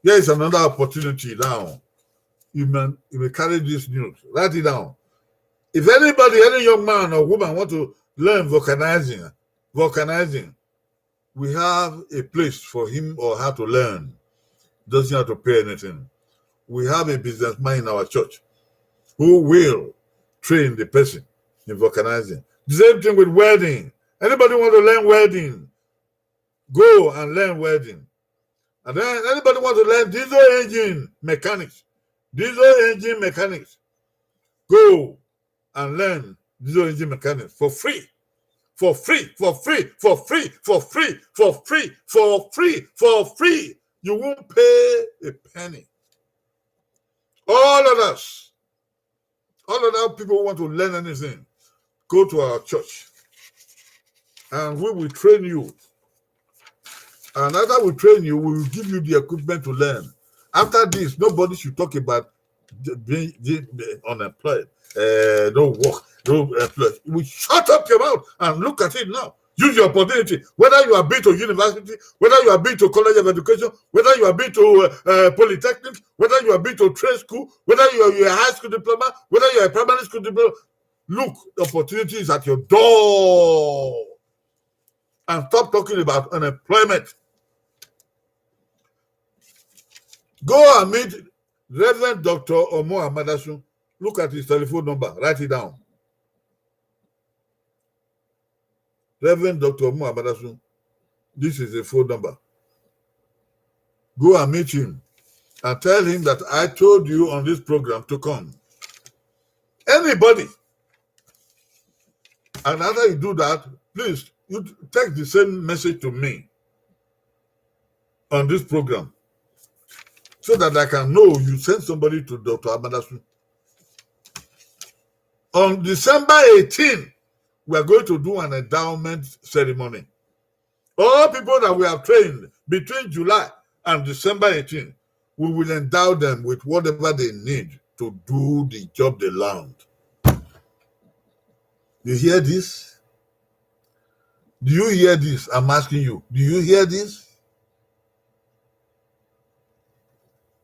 Here is another opportunity now. You may, you may carry this news. Write it down. If anybody, any young man or woman want to learn vulcanizing, vulcanizing, we have a place for him or her to learn. Doesn't have to pay anything. We have a businessman in our church who will train the person in vulcanizing. The same thing with welding. Anybody want to learn welding, go and learn welding. And then anybody want to learn diesel engine mechanics, diesel engine mechanics, go and learn diesel engine mechanics for free. For free, for free, for free, for free, for free, for free, for free. You won't pay a penny. All of us, all of our people who want to learn anything, go to our church. And we will train you. And after we train you, we will give you the equipment to learn. After this, nobody should talk about the, being, the, the unemployed, uh, no work, no employed. We shut up your mouth and look at it now. Use your opportunity. Whether you have been to university, whether you have been to college of education, whether you have been to, uh, uh, polytechnic, whether you have been to trade school, whether you are, you are a high school diploma, whether you are a primary school diploma, look, the opportunity is at your door. And stop talking about unemployment. Go and meet Reverend Doctor Omo Amadasun. Look at his telephone number. Write it down. Reverend Doctor Omo Amadasun, this is a phone number. Go and meet him. and tell him that I told you on this program to come. Anybody. And after you do that, please, you take the same message to me on this program so that I can know you send somebody to Doctor Amadasun. On December eighteen, we are going to do an endowment ceremony. All people that we have trained between July and December eighteen, we will endow them with whatever they need to do the job they learned. You hear this? Do you hear this? I'm asking you, do you hear this?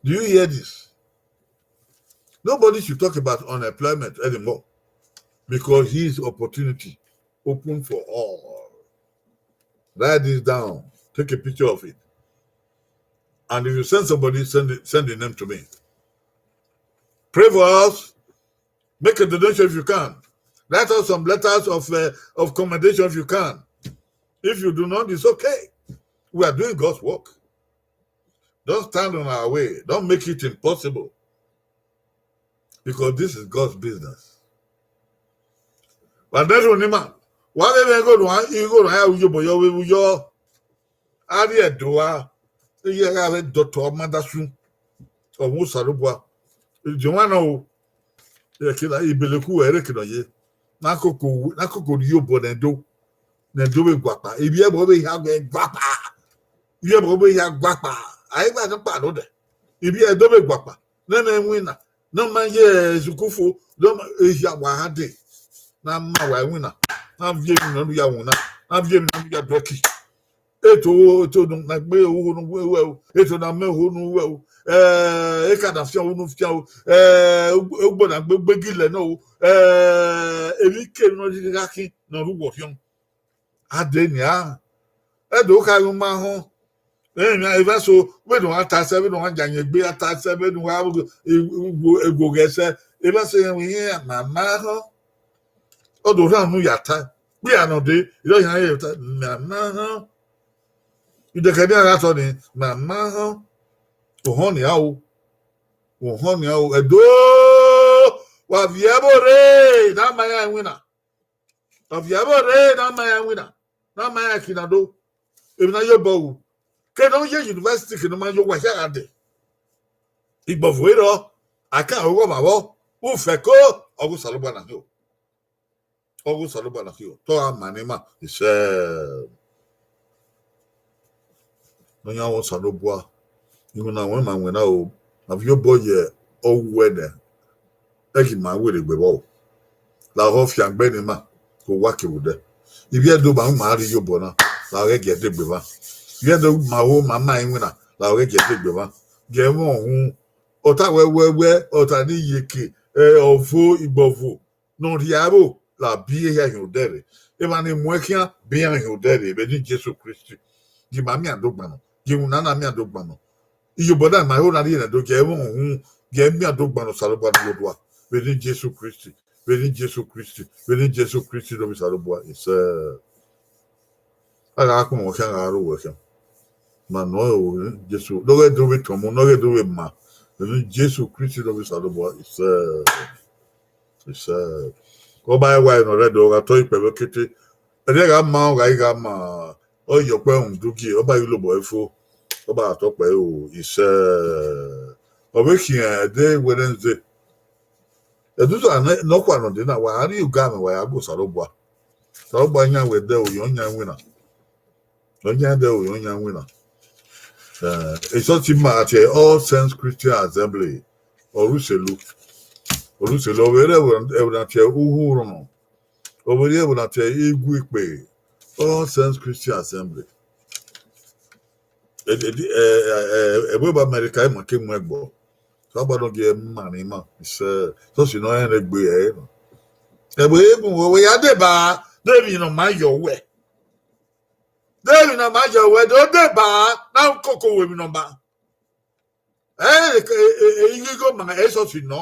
Do you hear this? Nobody should talk about unemployment anymore because his opportunity open for all. Write this down. Take a picture of it. And if you send somebody, send it, send the name to me. Pray for us. Make a donation if you can. Write us some letters of, uh, of commendation if you can. If you do not, it's okay. We are doing God's work. Don't stand on our way. Don't make it impossible. Because this is God's business. Wa ne erhunmwu ni ima, wa vbe mwẹ igho ne uwa, igho ne uwa ya ru iyobọ yọ vbe vbe yọ. A rhie Ẹdo ra, iye gha vbe Doctor Amadasun, ọ mwẹ Osanobua. Idiọn mwa nọ o. Ẹkẹna, Ibeleku ẹre ke nọ ye. Na koko, na koko rhie obọ ne Ẹdo, ne Ẹdo vbe guakpa. Ivbi ẹbọ vbe hia guakpa. Ivbi ẹbọ vbe hia guakpa. A i gba nọkpa nodẹ. Ivbi Ẹdo vbe guakpa. Nene winna, ne ọ ma ye ezuku fo, ne ọ ma, ehia wa gha dee, ne a ma wa winna, ne a viọ emwi ne ọ ya winna, ne a viọ emwi ne ọ ya dọki. Eto, eto na gbe oho ne uwẹ o, eto na mẹ oho ne uwẹ o, eh, eka na fian oho ne u fian o, eh, ugbo na gbe gbegilẹ nọ o, eh, emwi kemwi ne ọ rhirhi gha khin ne ọ rre uwẹ ọfiọn. A dee nian, Ẹdo kha ru ma họn. Emwi evba eso, vbene uwa ta sẹ, vbene uwa yan egbe, a ta sẹ, vbene uwa gu, gu, gu ghẹ sẹ, evba eso rẹn wẹ iran ma ma họn. Ọ do rhan unu ya ta, kpia nọ dee, erha iran ye ta, ma ma họn. Idẹkẹ ne iran gha sọ nii, ma ma họn. Ohọn nian o. Ohọn nian o. Ẹdo, wa viẹ ẹvbo rre, ne a ma iran iwinna. Ọ viẹ ẹvbo rre ne a ma iran iwinna, ne a ma iran ẹki na do. Emwi ne a ye obọ ru, ke ne ọ ye university, ke ne ọ ma ye owa hia gha dee. Igbọvo erhọ, a kan ọghe ọmwa vbọ, ufẹko, ọghe Osanobua na khin o. Ọghe Osanobua na khin o. Te ọ gha ma ne ima, isẹ. Ne ọ yan wẹ Osanobua, iwinna wẹ ma winna o, a viọ obọ ye ọwẹ nẹ, ẹ ghi ma werriegbe vbọ o. Lahọ fiangbe ne ima, ke owa kevbe odẹ. Ivbi Ẹdo ma ma rre iyobọ na, lahọ ghẹ gie degbe mwa. Ivbi Ẹdo ma ho ma ma iwinna, lahọ ghẹ gie degbe mwa. Gie mwẹ uhunmwu, ọta wẹ wẹ wẹ, ọta ni iyeke, eh, ọvo, igbọvo, ne ọ rhie ẹvbo la biẹ ehia hin odẹ rre. Emwa ni muẹn khian biẹ iran hin odẹ rre vbe eni Jesu Kristi. Gie ima miẹn do gban nọ, gie iwinna na miẹn do gban nọ. Iyobọ na ma ho na rhie nẹ do, gie ẹmwẹ uhunmwu, gie ẹ miẹn do gban nọ Osanobua ne ọ ye odua. Vbe eni Jesu Kristi, vbe eni Jesu Kristi, vbe eni Jesu Kristi ne ovbi Osanobua, isẹ. A gha kpọnmwẹ khian, a gha ro wẹ khian. Ma nọ ẹre o, Jesu, ne ọ ghẹ do vbe tọn mu, ne ọ ghẹ do vbe ma, vbe eni Jesu Kristi ne ovbi Osanobua, isẹ. Isẹ. Ọ ba ẹwae ne ọ rre Ẹdo, ọ gha tọ ikpẹ vbe kete. Ẹdẹ gha ma, ọ gha i gha ma, ọ ye ọkpẹ rhunmwuda ugie, ọ ba ghi lobọ ẹre fo, ọ ba gha tọ kpẹ o, isẹ. Ọ vbe khian ẹdẹ Wednesday. Ẹdusẹ nọkhua nọ dee na, wa rrie ugamwẹ, wa ya gu Osanobua. Osanobua yan wẹ ẹdẹ o, ọ yan iwinna. Ọ yan ẹdẹ o, ọ yan iwinna. Eh, esọsi ma tie All Saints Christian Assembly, Oruselu. Oruselu, ọ vbe rre ẹvbo na tie Uhurunmwu. Ọ vbe rre ẹvbo na tie Iguikpe, All Saints Christian Assembly. Ẹ, ẹ, ẹ, ẹ, ẹvbo ebe America, ima ke mu ẹgbọ. Osanobua nọ gie ma ne ima, isẹ, esọsi ne ọ rẹn egbe ẹre nọ. Ẹvbo egun wẹ ya deba, de emwi ne ọ ma yọ wẹ. De emwi ne ọ ma yọ wẹ, do deba, na koko wẹ emwi ne ọ ma. Ẹ, ẹ, ẹ, ẹ, ighigho ma, esọsi nọ.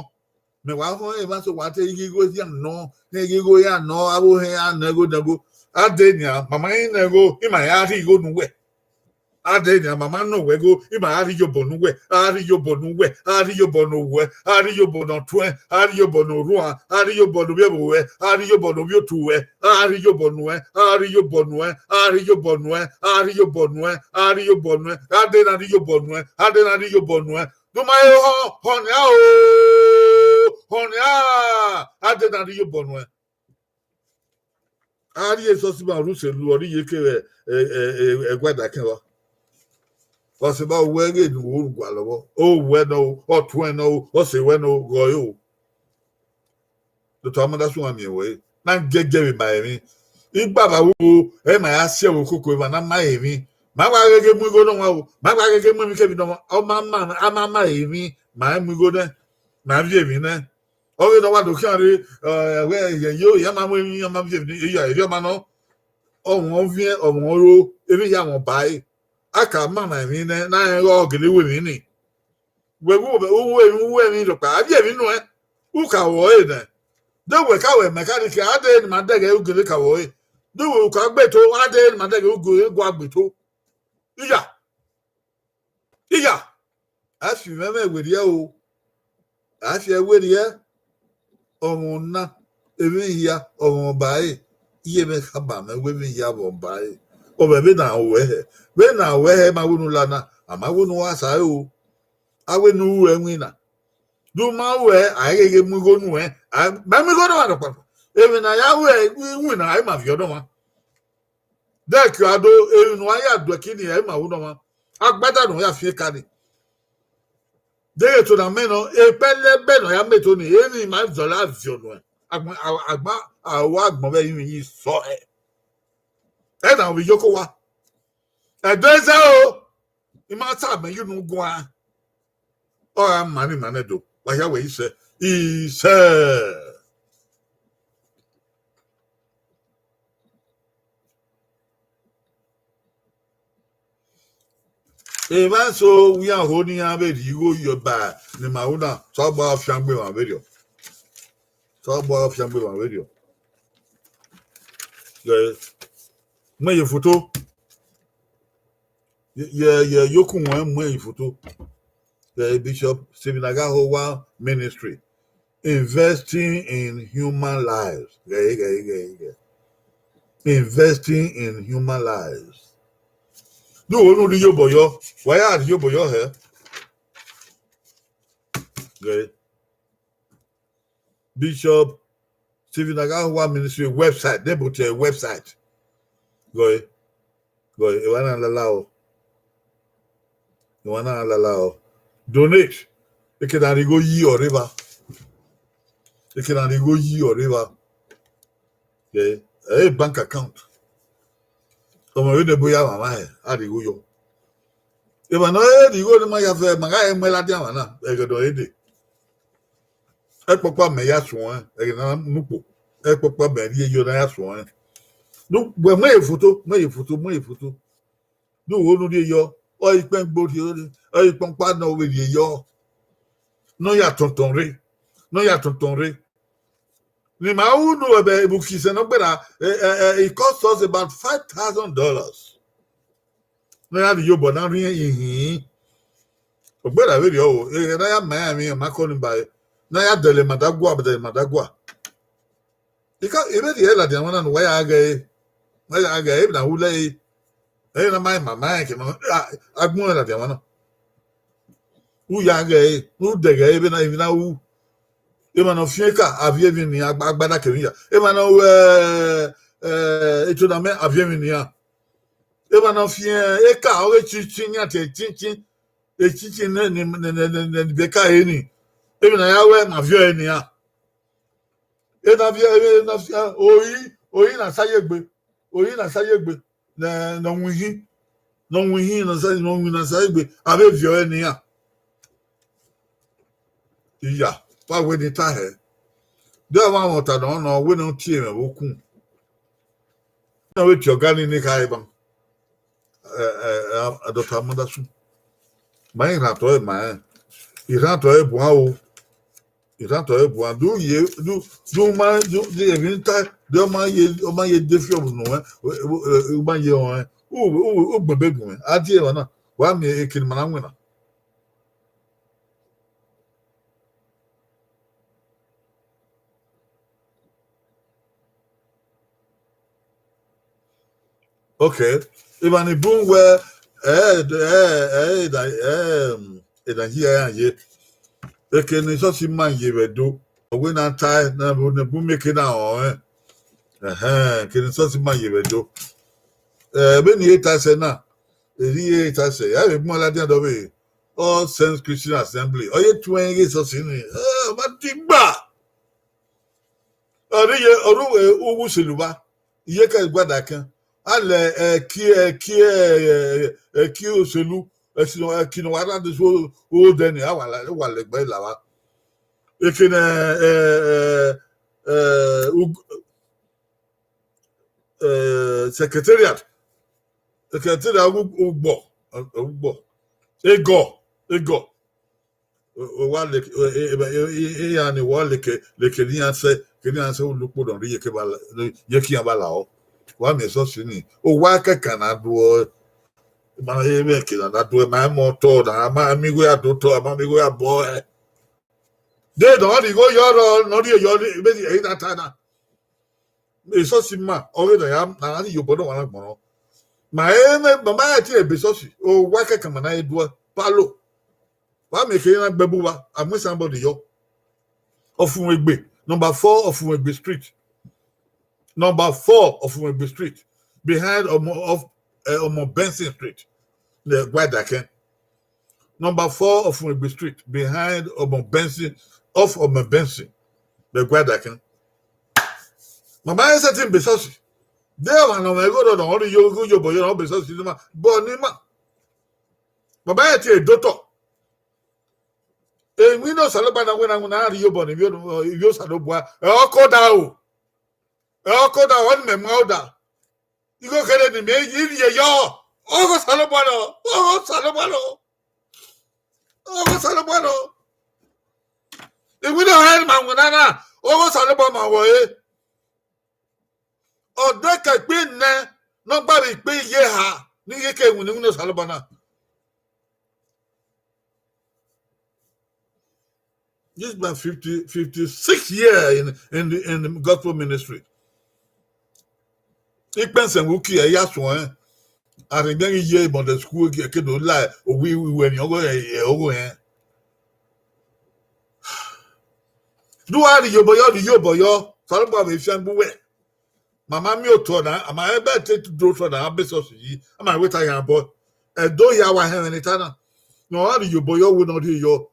Mẹ wa họn emwa so wa te ighigho iran nọ, ne ighigho iran nọ, avbe ohẹn iran nọ, ẹgho nẹgho. A dee nian, ma ma i nẹgho, ima ya rhie igho ne uwẹ. A dẹ nian, ma ma nọ wẹ igho, ima gha rhie iyobọ ne uwẹ, a gha rhie iyobọ ne uwẹ, a gha rhie iyobọ ne uwẹ, a gha rhie iyobọ ne ọtuẹn, a gha rhie iyobọ ne orhuan, a gha rhie iyobọ ne ovbi ẹvbo ruẹ, a gha rhie iyobọ ne ovbi otu ruẹ, a gha rhie iyobọ nuẹn, a gha rhie iyobọ nuẹn, a gha rhie iyobọ nuẹn, a gha rhie iyobọ nuẹn, a gha rhie iyobọ nuẹn, a dẹ na rhie iyobọ nuẹn, a dẹ na rhie iyobọ nuẹn. Do ma he họn, họn nian o, họn nian, a dẹ na rhie iyobọ nuẹn. A rhie esọsi ma rhie uselu, ọ rhie iyeke vbe ẹguae dakẹn vba. Ọ sẹ ba wẹ ghe ne u ru gualọ vbọ, o wẹ nọ o, ọtuẹn nọ o, ọse wẹ nọ o, ghe ọre o. Doctor Amadasun, a miẹn wẹ na gẹgẹ vbe ma emwi. Igbava wo, ẹ ma ya si ẹvbo koko eva na ma emwi. Ma wa gheghe mu igho nọ wan o, ma wa gheghe mu emwi kevbe nọ wan, ọ ma ma, a ma ma emwi, ma mu igho nẹ, ma viọ emwi nẹ. Ọ ghe ne ọ wa do khian rre, ẹ, wẹ, yẹ yo, ya ma mu emwi, ya ma viọ emwi, ya erriọ ma nọ. Ọmwa ọviẹn, ọmwa oro, emwi ya mwẹ ọba ẹre. A ka ma na emwi nẹ, na rẹn ghe ọ gele ru emwi ni. Wẹ wu, u ru emwi, u ru emwi rhọkpa, a viọ emwi nuẹn, u ka ru ọre nẹ. De wẹ ka wẹ mẹ ka ni ke, a dẹ ne ima dẹghe u gele ka ru ọre. De wẹ u ka gbe to, a dẹ ne ima dẹghe u gele gua gbe to. Iya. Iya, a fi mwẹ mwẹ werriẹ o, a fi ẹe werriẹ, ọmwa na, emwi hia, ọmwa ọba ẹre, iye mwẹ khama mwẹ wẹ emwi hia vbe ọba ẹre. Ọ vbe vbene a ru ẹre hẹ, vbene a ru ẹre hẹ, ma wẹ ne u la na, a ma wẹ ne u gha sa ẹre o, a wẹ ne u ru ẹmwẹ na. De u ma ru ẹre, a i gheghe mu igho nuẹn, a, mẹ mu igho ne ọmwa nọkpa, emwi ne a ya ru ẹre iwinna, a i ma viọ ne ọmwa. Dẹkẹ a do, emwi ne uwa ya do ẹki ni, ẹ i ma ru ne ọmwa. Agbada ne ọ ya fian eka ni. Deghẹ to na mẹ nọ, ekpẹlẹbẹ ne ọ ya mẹ to ni, emwi ma zọlọ a viọ nuẹn. Agbọn, a, agba, a wa agbọn vbe ivbi yi sọ ẹ. Ẹ na vbe yoko wa. Ẹdẹ zẹ o, I ma ta mẹ ye unu guan. Ọ gha ma ni ma nẹ do, wa hia wẹ isẹ, isẹ. Evba eso, wian ho ne iran vbe rhie igho yọ ba ne ima ru na, Osanobua fiangbe emwa vberriọ. Osanobua fiangbe emwa vberriọ. Ẹ, mu ẹn ye foto. Ye, ye, ye, ye okun wẹ mu ẹn ye foto. Ẹ, Bishop Stephen Agahowa Ministry. Investing in human lives. Ghẹ, ghẹ, ghẹ, ghẹ. Investing in human lives. Do wo nu rhie iyobọ yọ. Wa ya rhie iyobọ yọ hẹ. Ghẹ. Bishop Stephen Agahowa Ministry website, de ebo tie website. Ghẹ. Ghẹ, emwa na lala o. Emwa na lala o. Donate. Eke na rhie igho yi ọre evba. Eke na rhie igho yi ọre evba. Ẹ, ẹ, bank account. Ọmọ vbe ne ebo ya mwamwa hẹ, a rhie igho yọ. Emwa ne ọ rhie igho ne ma ya vẹ, ma gha mu ẹre ladian emwa na, ẹghẹ ne ọ rre dee. Ẹkpọkpa mẹ ya suẹn, ẹghẹ ne a mu ukpo. Ẹkpọkpa mẹ rhie yọ ne a ya suẹn. Do wẹ mu ẹn ye foto, mu ẹn ye foto, mu ẹn ye foto. Do wo nu rhie yọ, ọ ikpẹn gbo rhie, ọ ikpọkpa ne ọ vbe rhie yọ. Ne ọ ya tọntọn rre, ne ọ ya tọntọn rre. Ne ima ru nu ẹbẹ ebukisẹ ne ọ gberra, ẹ, ẹ, ẹ, it cost us about five thousand dollars. Ne a ya rhie iyobọ na rhie ihin. Ọ gberra vberriọ o, ẹ, ne a ya ma iran emwi, ma kọ ni ba ẹre. Ne a ya dẹlẹ Madagua, dẹlẹ Madagua. Ika, ivbe rhie ladian emwa na ne uwa ya ghe ẹre. Uwa ya ghe ẹre, emwi na wu lẹ ẹre. Ẹre na ma ma ma ẹn ke ma, a, agbọn ladian emwa na. U ya ghe ẹre, u dẹghe ẹre, vbene emwi na wu. Emwa ne ọ fian eka, a viọ emwi nian, agba-, agbada kevbe iya. Emwa ne ọ ru, ẹ, ẹ, eto na mẹ, a viọ emwi nian. Emwa ne ọ fian eka, ọ ghe chinchin yan te chinchin, echinchin ne, ne, ne, ne, ne, ne, ne, be ka he ni. Emwi na ya wẹ, ma viọ ẹre nian. Ena viọ, ena viọ, ori, ori na sa ye egbe, ori na sa ye egbe, ne, ne ọ winhin, ne ọ winhin, ne ọ sa, ne ọ winhin na sa ye egbe, a vbe viọ ẹre nian. Iya, wa wẹ ne I ta hẹ. De ọmwa mwẹ ọta nọ, nọ, wẹ ne ọ tie mwẹ vbe okun. Ne ọ vbe tie ọga ni ne kha eban. Ẹ, ẹ, ẹ, Doctor Amadasun. Ma i rhan otọ ẹre ma rẹn. I rhan otọ ẹre buan o. I rhan otọ ẹre buan. Do ye, do, do ma, do, do emwi ta, do ma ye, ọ ma ye de fi ọvbu nuẹn, ọ, ọ, ọ, ọ ma ye ọnrẹn. U, u, u gbẹn ebe gun mwẹ. A die emwa na, wa miẹn eke ne ima na winna. Okay. Emwa ni bun wẹ, eh, eh, eh, eh, eh, eh, Nigeria ya ye. Eke ne esọsi ma ye vbe Ẹdo. Ọ wẹ na tae, na bu, na bu miẹn eke na rẹn. Ẹhẹn, eke ne esọsi ma ye vbe Ẹdo. Eh, vbene I re tae sẹ na, eri I re tae sẹ, ya vbe mu ladian dọ vbe All Saints Christian Assembly. Ọ ye tuẹn ghe esọsi ni. Eh, ọ ma digba. Ọ rre ye, ọ rre uwu selu vba. Iye ke gua da kan. A lẹ ẹki, ẹki, ẹki oselu, ẹki ne ọ wa rha de so odẹ ni, a wa la, wa lẹ gbe la vba. Eke ne, eh, eh, eh, ug-, eh, secretariat, secretariat ug-, ugbọ, ugbọ, egọ, egọ. O, o wa leke, o, e, e, e, e, iran ni wa leke, leke ne iran sẹ, ke ne iran sẹ ulu ukpo nọ rre iye ke ba la, iye ke iran ba la ọ. Wa miẹn esọsi ni, owa kẹkan na do ọ, ma he mwẹ eke na na do ẹ, ma mu otọ na, a ma miẹn igho ya do otọ, a ma miẹn igho ya bọ ẹ. De nọ rhie igho yọ rọ, nọ rhie yọ, vbene ẹ i na ta na. Esọsi ma, ọ ghe na ya, na gha rhie iyobọ ne ọmwa na gbọnrọn. Ma he mwẹ, ma ma he tie ebe esọsi, owa kẹkan ma na he duẹ, palo. Wa miẹn eke na gbe ẹbu vba, a mu somebody yọ. Ọfumwegbe, number four Ọfumwegbe Street. Number four Ọfumwegbe Street, behind Ọmọ, of, eh, Ọmọ Benson Street. Lẹ gua da kẹn. Number four Ọfumwegbe Street, behind Ọmọ Benson, off Ọmọ Benson. Lẹ gua da kẹn. Ma ma he sẹtin ebe esọsi. De ọmwa ne ọ mwẹ igho rọ, ọ rhie igho iyobọ yọ, ọ ebe esọsi ni ma, bọ ni ma. Ma ma he tie ebe otọ. Emwi ne Osanobua na wẹ na winna, a rhie iyobọ ne ivbi, ivbi Osanobua, ẹ, ọ ke odaro. Ẹ, ọ ke odaro, ọ ni mẹ mu odaro. Igho kherhe ne imẹ i rhie yọ, ọghe Osanobua nọ, ọghe Osanobua nọ, ọghe Osanobua nọ. Iwinna ọnrẹn ne ima winna na, ọghe Osanobua ma wẹ ọre. Ọ dekẹ ikpia nẹ ne ọ gba vbe ikpia iye eha ne I ghi ke winna iwinna Osanobua na. This is my fifty, fifty-six year in, in the, in the gospel ministry. Ikpẹsẹn vbe uki ẹ ya suẹn. Arhin ghi ye Monday school, ke do la owi iwẹ ni ọgho ẹ, ọgho ẹ. Do a rhie iyobọ yọ, rhie iyobọ yọ. Osanobua vbe fiangbe uwẹ. Ma ma miẹn otọ na, a ma ebe te do otọ na, a be esọsi yi, a ma wẹ ta yan bọ. Ẹdo hia wa hẹnmwẹ ne I ta na. Ne ọ gha rhie iyobọ yọ, wẹ ne ọ rhie yọ.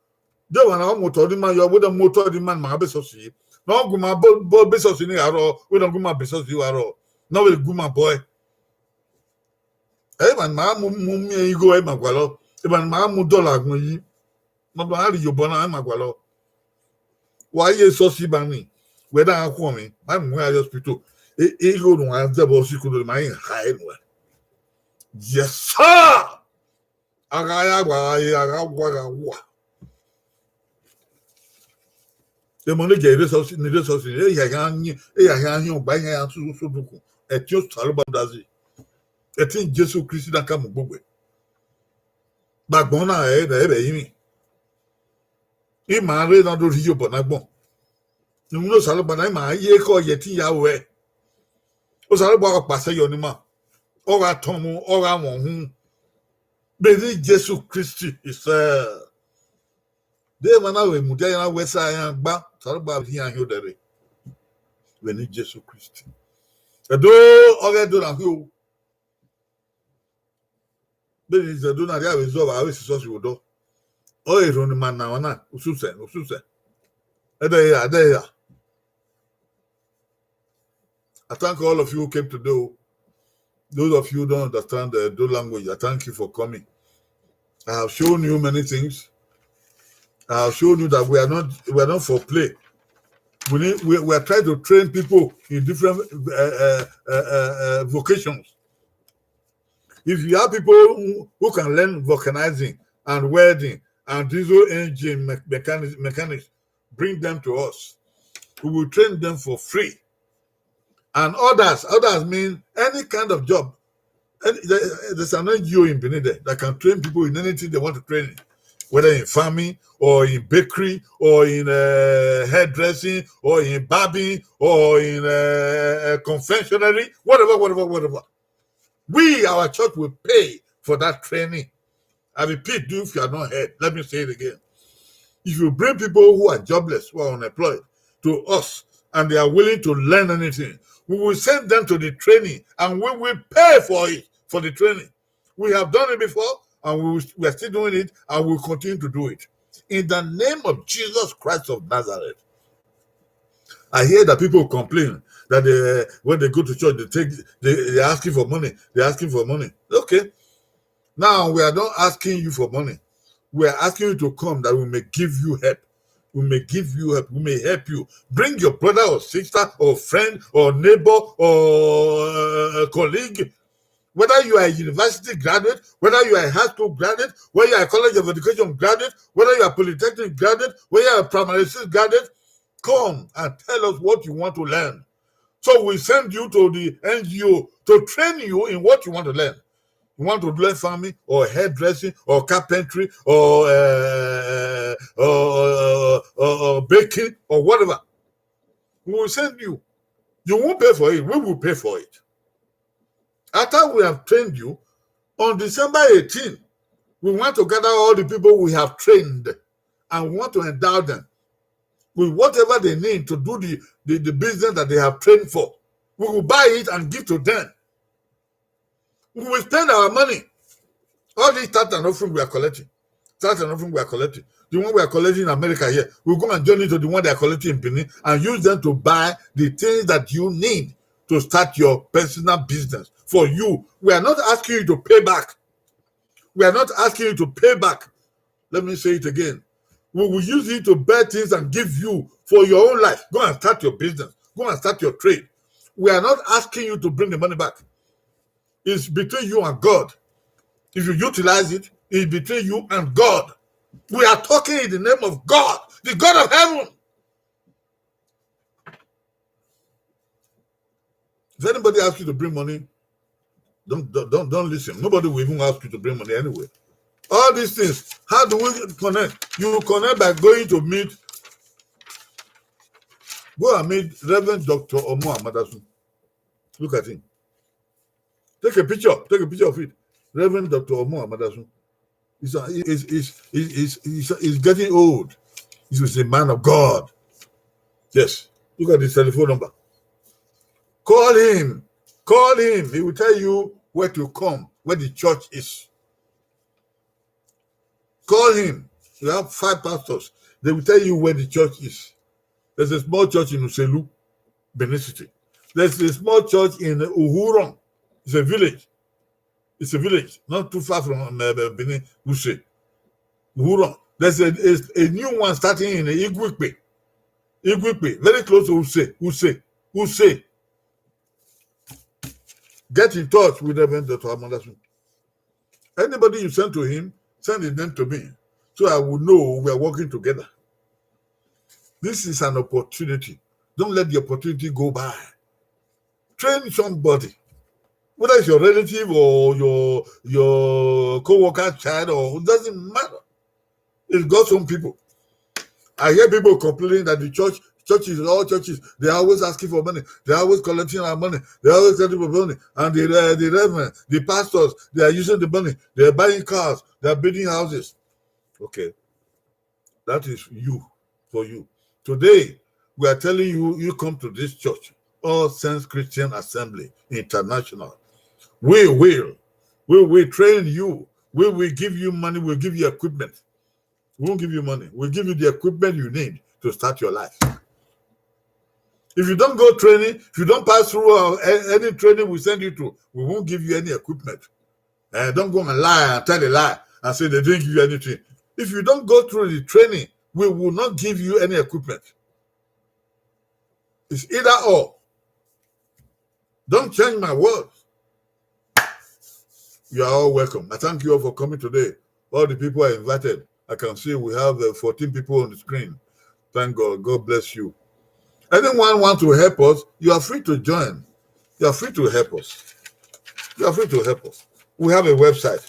De ọmwa na mu otọ ni ma yọ, wẹ ne ọ mu otọ ni ma, ma be esọsi yi. Ne ọ gu ima bọ, bọ be esọsi ni gha rrọọ, wẹ ne ọ gu ima be esọsi gha rrọọ. Ne ọ vbe gu ima bọ ẹ. Ẹ, emwa ne ma mu, mu miẹn igho, ẹ ma gualọ. Emwa ne ma mu dọlọ agbọn yi. Ne ọ do gha rhie iyobọ na, ẹ ma gualọ. Wa ye esọsi ba ni, wẹ da gha khuọnmwi, ma mu ya ye hospital. E, igho ne uwa zẹ vbe hospital, ma i ha ẹre nuẹ. Yes, sir. A gha ya wa, a gha wa, a gha wa. Emọ ne je rre esọsi, ni rre esọsi, e ya gha yin, e ya gha yin ọgba, e ya gha su, su dukun. Ẹtin Osanobua da zẹ. Ẹtin Jesu Kristi na ka mu gbogbe. Gbagbọn na ẹ, ẹ vbe rinmwi. Ima rre na do rhie iyobọ na agbọn. Iwinna Osanobua na, ima ye ekhọe ye ẹtin ya ruẹ. Osanobua ọkpa sẹ yọ ne ima. Ọ gha tọn mu, ọ gha wọn uhunmwu. Vbene Jesu Kristi isẹ. De emwa na vbe mudia iran wẹ sa iran gba, Osanobua vbe iran hin odẹ rre. Vbene Jesu Kristi. Ẹdo, ọghe Ẹdo na khin o. Vbene Ẹdo na rhie avbe zẹ vbe avbe sisọsi vbe odọ. Ọ rhie erhunmwu ne ima na ọna, ususẹ, ususẹ. Ẹdẹ ya, ẹdẹ ya. I thank all of you who came today o. Those of you who don't understand the Edo language, I thank you for coming. I have shown you many things. I have shown you that we are not, we are not for play. We need, we, we are trying to train people in different, uh, uh, uh, uh, uh, vocations. If you have people who, who can learn vulcanizing and welding and diesel engine me-, mechanics, mechanics, bring them to us. We will train them for free. And others, others mean any kind of job. And there, there's an N G O in Benin there that can train people in anything they want to train in, whether in farming or in bakery or in uh, hairdressing or in barbing or in uh, a confectionery, whatever, whatever, whatever. We, our church, will pay for that training. I repeat, you, if you are not heard, let me say it again. If you bring people who are jobless, who are unemployed to us, and they are willing to learn anything, we will send them to the training and we will pay for it, for the training. We have done it before, and we, will, we are still doing it, and we will continue to do it. In the name of Jesus Christ of Nazareth. I hear that people complain that they, when they go to church, they take, they, they're asking for money, they're asking for money. Okay. Now, we are not asking you for money. We are asking you to come that we may give you help. We may give you help. We may help you. Bring your brother or sister or friend or neighbor or uh, colleague. Whether you are a university graduate, whether you are a high school graduate, whether you are a college of education graduate, whether you are a polytechnic graduate, whether you are a primary school graduate, come and tell us what you want to learn. So we send you to the N G O to train you in what you want to learn. You want to learn farming or hairdressing or carpentry or uh, or, or, or, or baking or whatever. We will send you. You won't pay for it. We will pay for it. After we have trained you, on December eighteen, we want to gather all the people we have trained and we want to endow them with whatever they need to do the, the, the business that they have trained for. We will buy it and give to them. We will spend our money. All this tithe and offering we are collecting, tithe and offering we are collecting, the one we are collecting in America here, we go and join it to the one they are collecting in Benin and use them to buy the things that you need to start your personal business for you. We are not asking you to pay back. We are not asking you to pay back. Let me say it again. We will use it to buy things and give you for your own life. Go and start your business. Go and start your trade. We are not asking you to bring the money back. It's between you and God. If you utilize it, it's between you and God. We are talking in the name of God, the God of heaven. If anybody asks you to bring money, don't don't don't, don't listen. Nobody will even ask you to bring money anyway. All these things, how do we connect? You connect by going to meet. Go and meet Reverend Doctor Omo Amadasun. Look at him. Take a picture. Take a picture of it. Reverend Doctor Omo Amadasun. He's, a, he's, he's, he's, he's, he's getting old. He's a man of God. Yes. Look at his telephone number. Call him. Call him. He will tell you where to come, where the church is. Call him. We have five pastors. They will tell you where the church is. There's a small church in Uselu, Benin City. There's a small church in Uhuron. It's a village. It's a village, not too far from um, uh, Benin, Use. Uhuron. There's a, a, a new one starting in Iguipe. Iguipe, very close to Use. Use. Use. Get in touch with Reverend Doctor Amadasun. Anybody you send to him, send his name to me. So I will know we are working together. This is an opportunity. Don't let the opportunity go by. Train somebody. Whether it's your relative or your your co-worker child, or it doesn't matter. It's God's own people. I hear people complaining that the church, churches, all churches, they're always asking for money. They're always collecting our money. They're always asking for money. And the, uh, the reverend, the pastors, they are using the money. They're buying cars. They're building houses. Okay. That is you, for you. Today, we are telling you, you come to this church, All Saints Christian Assembly International. We will, we will train you. We will give you money. We'll give you equipment. We won't give you money. We'll give you the equipment you need to start your life. If you don't go training, if you don't pass through uh, a- any training we send you to, we won't give you any equipment. And don't go and lie and tell a lie and say they didn't give you anything. If you don't go through the training, we will not give you any equipment. It's either or. Don't change my words. You are all welcome. I thank you all for coming today. All the people I invited. I can see we have uh, fourteen people on the screen. Thank God. God bless you. Anyone want to help us, you are free to join. You are free to help us. You are free to help us. We have a website.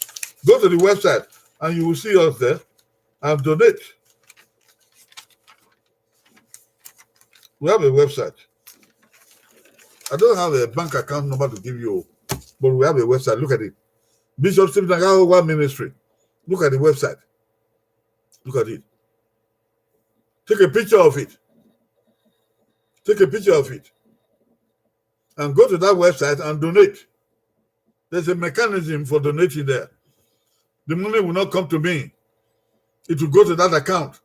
Go to the website and you will see us there and donate. We have a website. I don't have a bank account number to give you, but we have a website. Look at it. Bishop Stephen Agahowa Ministry. Look at the website. Look at it. Take a picture of it. Take a picture of it. And go to that website and donate. There's a mechanism for donating there. The money will not come to me. It will go to that account.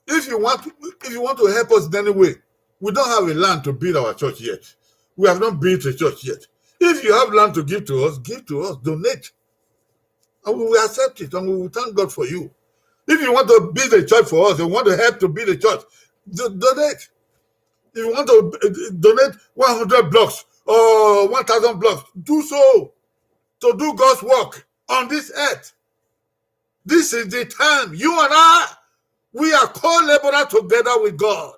If you want, if you want to help us in any way, we don't have a land to build our church yet. We have not built a church yet. If you have land to give to us, give to us, donate. And we will accept it and we will thank God for you. If you want to build a church for us, you want to help to build a church, do- donate. If you want to uh, donate one hundred blocks or one thousand blocks, do so to do God's work on this earth. This is the time. You and I, we are co-laborer together with God.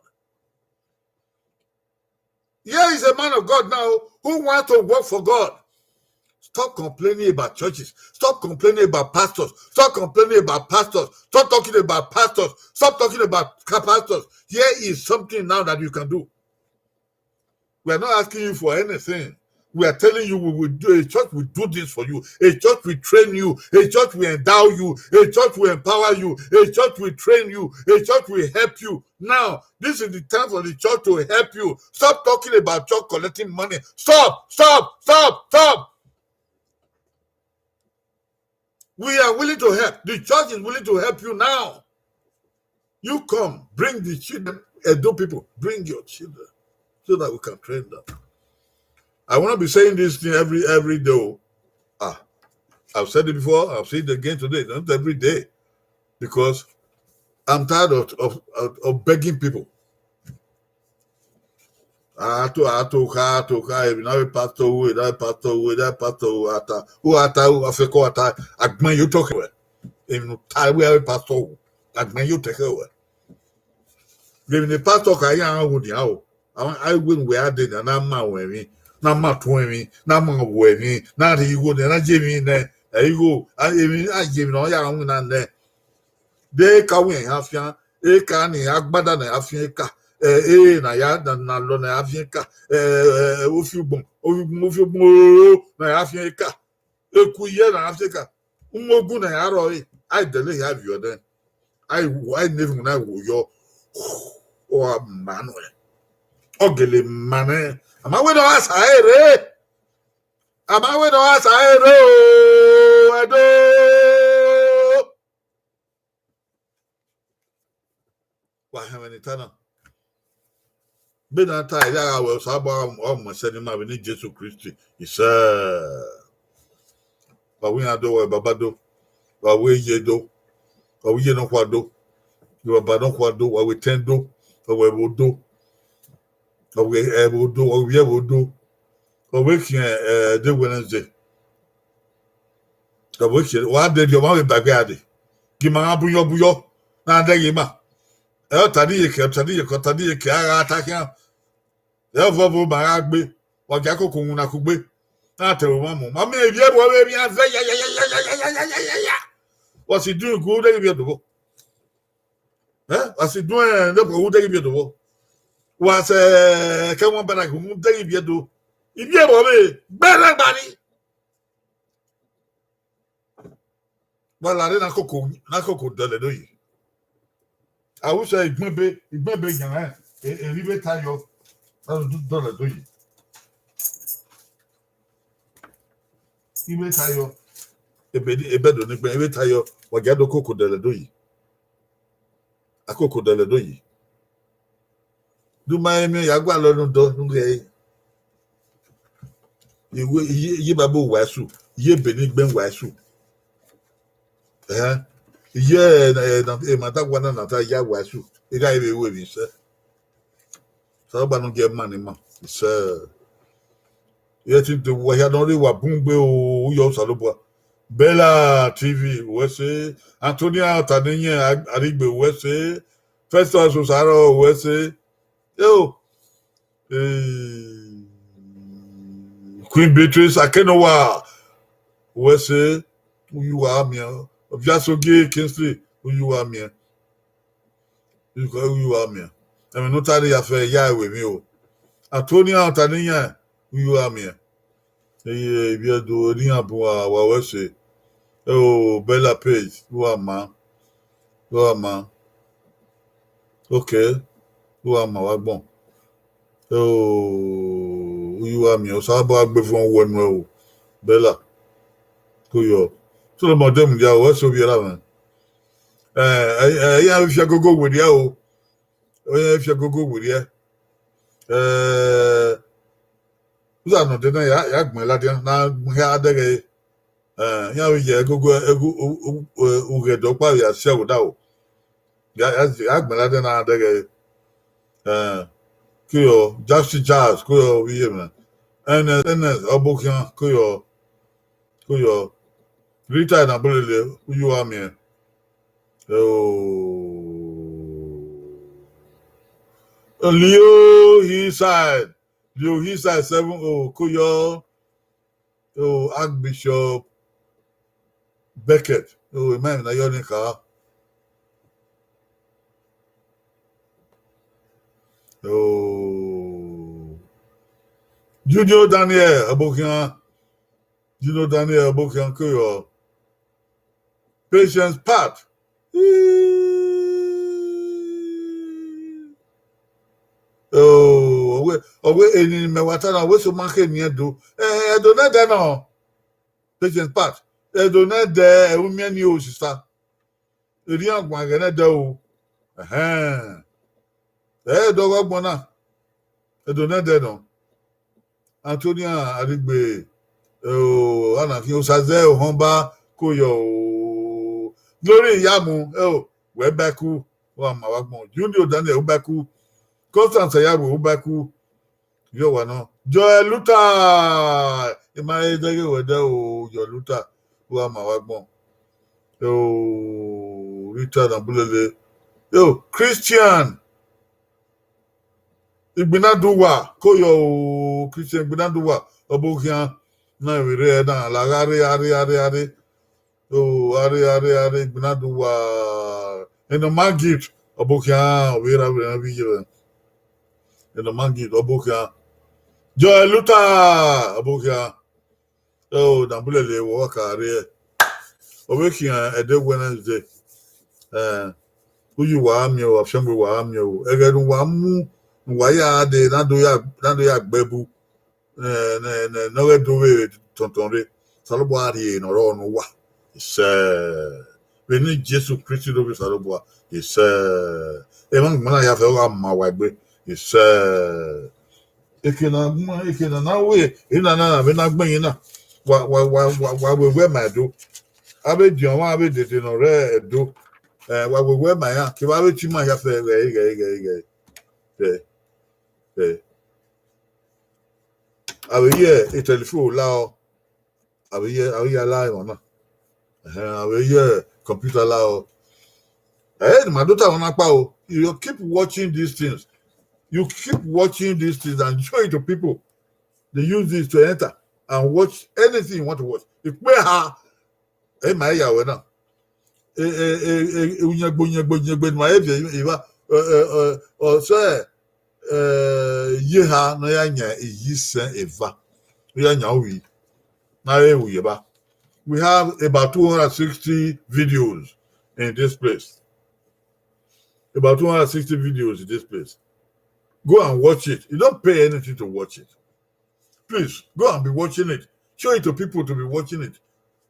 Here is a man of God now who wants to work for God. Stop complaining about churches. Stop complaining about pastors. Stop complaining about pastors. Stop talking about pastors. Stop talking about ca- pastors. Here is something now that you can do. We are not asking you for anything. We are telling you we will do a church will do this for you. A church will train you. A church will endow you. A church will empower you. A church will train you. A church will help you. Now, this is the time for the church to help you. Stop talking about church collecting money. Stop, stop, stop, stop. We are willing to help. The church is willing to help you now. You come, bring the children, Edo people, bring your children so that we can train them. I want to be saying this thing every every day. Oh. Ah, I've said it before, I'll say it again today, not every day, because I'm tired of, of, of, of begging people. Ato, ato, kha, ato, kha, emwi ne avbe pastor ru, ne avbe pastor ru, ne avbe pastor ru, ata, u ata, u afeko ata, agbọn ye otọ khẹ wẹ. Emwi ne u ta wẹ avbe pastor ru, agbọn ye otọ khẹ wẹ. Emwi ne pastor kha ya gha wo nian o. Avbe, avbe wẹ ne uwẹ a dee nian, na ma ruẹ emwi, na ma tuẹn emwi, na ma wo emwi, na rhie igho nian, na ye emwi nẹ, ẹ igho, a, emwi, a ye emwi ne ọ ya winna nẹ. De eka wẹ iran fian, eka ni agbada ne a fian eka, ẹ, ere ne a ya na, na lọ ne a fian eka, ẹ, ẹ, ofiugbọn, ofiugbọn, ofiugbọn oro ne a fian eka, eku iyẹ ne a fian eka, umogun ne a rrọọ re, a i dẹlẹ hia viọ nẹ, a i wo, a i ne evun na wo yọ, ọ gha ma nuẹn, ọ gele ma nẹ, a ma wẹ ne ọ gha sa ẹre rre, a ma wẹ ne ọ gha sa ẹre rre o, Ẹdo. Wa họn ẹmwẹ ne I ta na. Vbene a ta, I ya gha wẹ Osanobua ọ mu ẹsẹ ne ima vbe eni Jesu Kristi. Isẹ. Wa wẹ iran do, wa wẹ baba do, wa wẹ iye do, wa wẹ iye nọkhua do, wa wẹ baba nọkhua do, wa wẹ etẹn do, wa wẹ ẹvbo do, wa wẹ ẹvbo do, wa wẹ ivbi ẹvbo do, wa wẹ khian, eh, de Wednesday. Wa wẹ khian, wa de rhie ọmwa vbe ba ẹgbẹe a dee. Gie ima gha buyọ buyọ, na dẹghe ima. Ẹ, ọ ta ne iyeke, ọ ta ne iyeke, ọ ta ne iyeke, a gha ta khian. Ẹ, ọvọvọ ma gha gbe, wa gia koko winna kugbe. Na te ẹvbo ọmwa mu. Ma miẹn ivbi ẹvbo ọvbehe emwi a zẹ ya, ya, ya. Wa si dun igu u dẹghe ivbi Ẹdo vbọ. Ẹ, wa si dun, ẹ, nọkpọ u dẹghe ivbi Ẹdo vbọ. Wa sẹ ẹkẹ wan bana igu u dẹghe ivbi Ẹdo. Ivbi ẹvbo ọvbehe, gbẹrẹ gba ni. Wa lare na koko, na koko dẹlẹ do yi. Awusẹ igbẹnbe, igbẹnbe yan rẹn, e, e, ivbe ta yọ, na do dọlẹ do yi. Ivbe ta yọ, ebe, ebe do ne igbẹn, ivbe ta yọ, wa gia do koko dẹlẹ do yi. Akoko dẹlẹ do yi. Du ma emwi ya gualọ ne odọ ne u ghee. Iwe, iye, iye Bible wàásù, iye Benin gbẹn wàásù. Ẹhẹn. Iye, ẹ, ẹ, na, emwa da guan na na ta ya wàásù, I gha vbe ru emwi sẹ. Osanobua ne ọ gie ima ne ima, isẹ. Iye ti do wa hia ne ọ rre wa bun gbe o, u yọ Osanobua. Bella T V, wẹ sẹ. Antonia Otaniyẹn Arigbe, wẹ sẹ. Festus Osaro, wẹ sẹ. Yo. Eh, Queen Beatrice Akenowa, wẹ se, u yu uwa miẹn. Oviasogie Kingsley, u yu uwa miẹn. U yu uwa miẹn. Ẹmwẹ ne u ta ne ya fẹ ya ẹvbo emwi o. Antonia Ọtaniyan, u yu uwa miẹn. Eye, ivbi Ẹdo, enian bun uwa, wa wẹ se. Eo, Bella Page, u wa ma. U wa ma. Okay. U wa ma vbe agbọn. Eo, u yu uwa miẹn, Osanobua gbe vuọn wẹ nuẹn o. Bella. Ko yọ. Solomon de mudia, wẹ se ovbi ẹre mwẹ. Eh, eh, eh, iran fi ẹgogo werriẹ o. Iran fi ẹgogo werriẹ. Eh, uza nọ dẹ na ya, ya gbẹn ladian, na gbẹn hia dẹghe. Eh, iran vbe ye ẹgogo, ẹgo, u-, u-, u-, ughẹdẹ ọkpa vbe a si ẹvbo da o. Ya, ya, ya gbẹn ladian na dẹghe. Eh, ko yọ, Jackson Charles, ko yọ, ovbi iye mwẹ. Ernest, Ernest, Ọbokhian, ko yọ, ko yọ. Rita na bolele, u yu uwa miẹn. Oh. Leo Hillside, Leo Hillside seven oh, ko yọ. Oh, Archbishop Beckett. Oh, ima emwi na yọ ni kha. Oh. Junior Daniel, Ọbokhian. Junior Daniel, Ọbokhian, ko yọ. Patience Pat. Oh, ọ wẹ, ọ wẹ eni mẹ wa ta na, ọ wẹ sẹ ma khe eni Ẹdo. Eh, Ẹdo nẹdẹ nọ. Patience Pat. Ẹdo nẹdẹ, ẹ u miẹn ni o, sista. Erriọ guan ghẹ nẹdẹ o. Ẹhẹn. Ẹ dọghe ọgbọn na. Ẹdo nẹdẹ nọ. Antonia Arigbe, eo, ana khin Osaze Ohọnba, ko yọ o. Glory Iyamu, eo, wẹ ba ẹku, wa ma vbe agbọn. Junior Daniel, u ba ẹku. Constance Ayawe, u ba ẹku. Yọ wa nọ. Joel Luther, ima ẹdẹghe wẹ dẹ o, Joel Luther, u wa ma vbe agbọn. Eo, Rita na bulele. Eo, Christian. Igbinadu wa, ko yọ o, Christian Igbinadu wa, Ọbokhian, na vbe rre na, la gha rre, a rre, a rre, a rre. O, a rre, a rre, a rre, Igbinadu wa, Enoma Gift, Ọbokhian, ọ vbe ra vbe na vbe iye mwẹ. Enoma Gift, Ọbokhian. Joel Luther, Ọbokhian. Eo, na bulele wọ wa ka rre. Ọ vbe khian ẹdẹ Wednesday. Eh, uyi wa miẹn o, afiangbe wa miẹn o. Ẹghẹ ne uwa mu, ne uwa ya dee, na do ya, na do ya gbe ẹbu. Ne, ne, ne, ne ọ ghẹ do vbe tọntọn rre. Osanobua rhie ne ọ rrọọ ne uwa. Isẹ. Vbene Jesu Kristi do vbe Osanobua. Isẹ. Emwa ne ima na ya fẹ, ọ gha ma wa egbe. Isẹ. Eke na, eke na na wẹ, ena na na vbe na gbẹn na. Wa, wa, wa, wa, wa wẹ wẹ ma do. Avbe diọn mwa, avbe dede ne ọ rre Ẹdo. Eh, wa wẹ wẹ ma iran, kevbe avbe tima hia fẹ ghẹ, ghẹ, ghẹ, ghẹ. Ghẹ, ghẹ. A vbe ye telephone la ọ. A vbe ye, a vbe ya la emwa na. Ẹhẹn, a vbe ye computer la ọ. Eh, ne ima do ta emwa na kpa o. You keep watching these things. You keep watching these things and show it to people. They use this to enter and watch anything you want to watch. Ikpe ha, ẹ ma ya wẹ na. E, e, e, e, uyẹngbe, uyẹngbe, uyẹngbe ne ma ye viẹ evba, ẹ, ẹ, ẹ, ọ sẹ, ẹ, ye ha ne ọ ya yan iyi sẹn eva. Ọ ya yan uhi. Na re ru ye ba. We have about two hundred sixty videos in this place. About two hundred sixty videos in this place. Go and watch it. You don't pay anything to watch it. Please, go and be watching it. Show it to people to be watching it.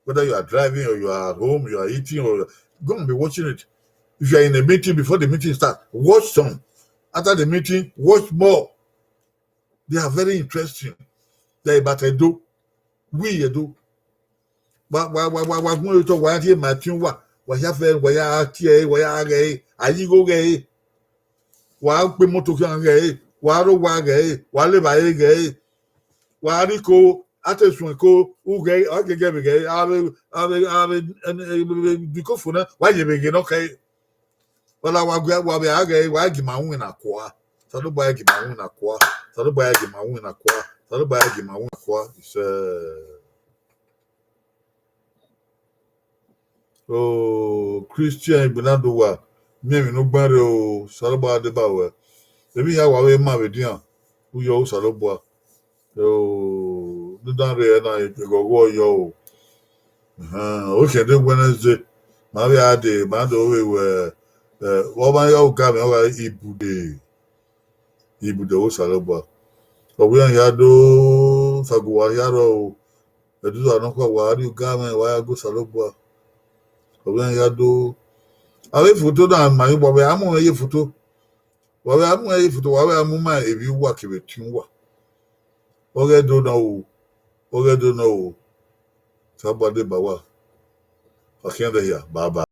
Whether you are driving or you are at home, you are eating, or go and be watching it. If you are in a meeting, before the meeting starts, watch some. After the meeting, watch more. They are very interesting. They are about Edo. We Edo. Wa, wa, wa, wa, wa gun otọ, wa tie ma tie uwa. Wa ya fẹ, wa ya tie, wa ya ghẹ, a yi igho ghẹ. Wa kpe imoto khian ghẹ, wa rre owa ghẹ, wa le evbare ghẹ, wa rre iko, a te suẹn iko, u ghẹ, ọ gẹgẹ vbe ghẹ, avbe, avbe, avbe, ẹ, ẹ, dikofo na, wa ye vbe ghe nọ kẹ. Wala wa gu, wa vbe a ghẹ, wa gie ima winna kua. Osanobua ya gie ima winna kua. Osanobua ya gie ima winna kua. Osanobua ya gie ima winna khua isẹ. O Christian, egbe na do wa, miẹn emwi ne u gbẹn rre o, Osanobua deba ruẹ. Emwi hia wa vbe ma vbe edian, u yọ Osanobua. O, ne u dan rre ẹre na, eghọghọ yọ o. Ẹhẹn, ọ khian de Wednesday, ma vbe a dee, ma do vbe wẹ, ẹ, ọ ma ya oga mwẹ, ọ gha ibude, ibude Osanobua. Ọ wẹ iran hia do, sago wa hia rrọọ o. Ẹdẹ uza nọkhua wa rrie oga mwẹ, wa ya gu Osanobua. Ọ wẹ iran hia do. Avbe foto na ma emwi, wa vbe a mu mwẹ ye foto. Wa vbe a mu mwẹ ye foto, wa vbe a mu ma emwi uwa kevbe etiẹn uwa. Ọghẹ do nọ o, ọghẹ do nọ o. Osanobua deba uwa. Wa khian vbe hia, bye bye.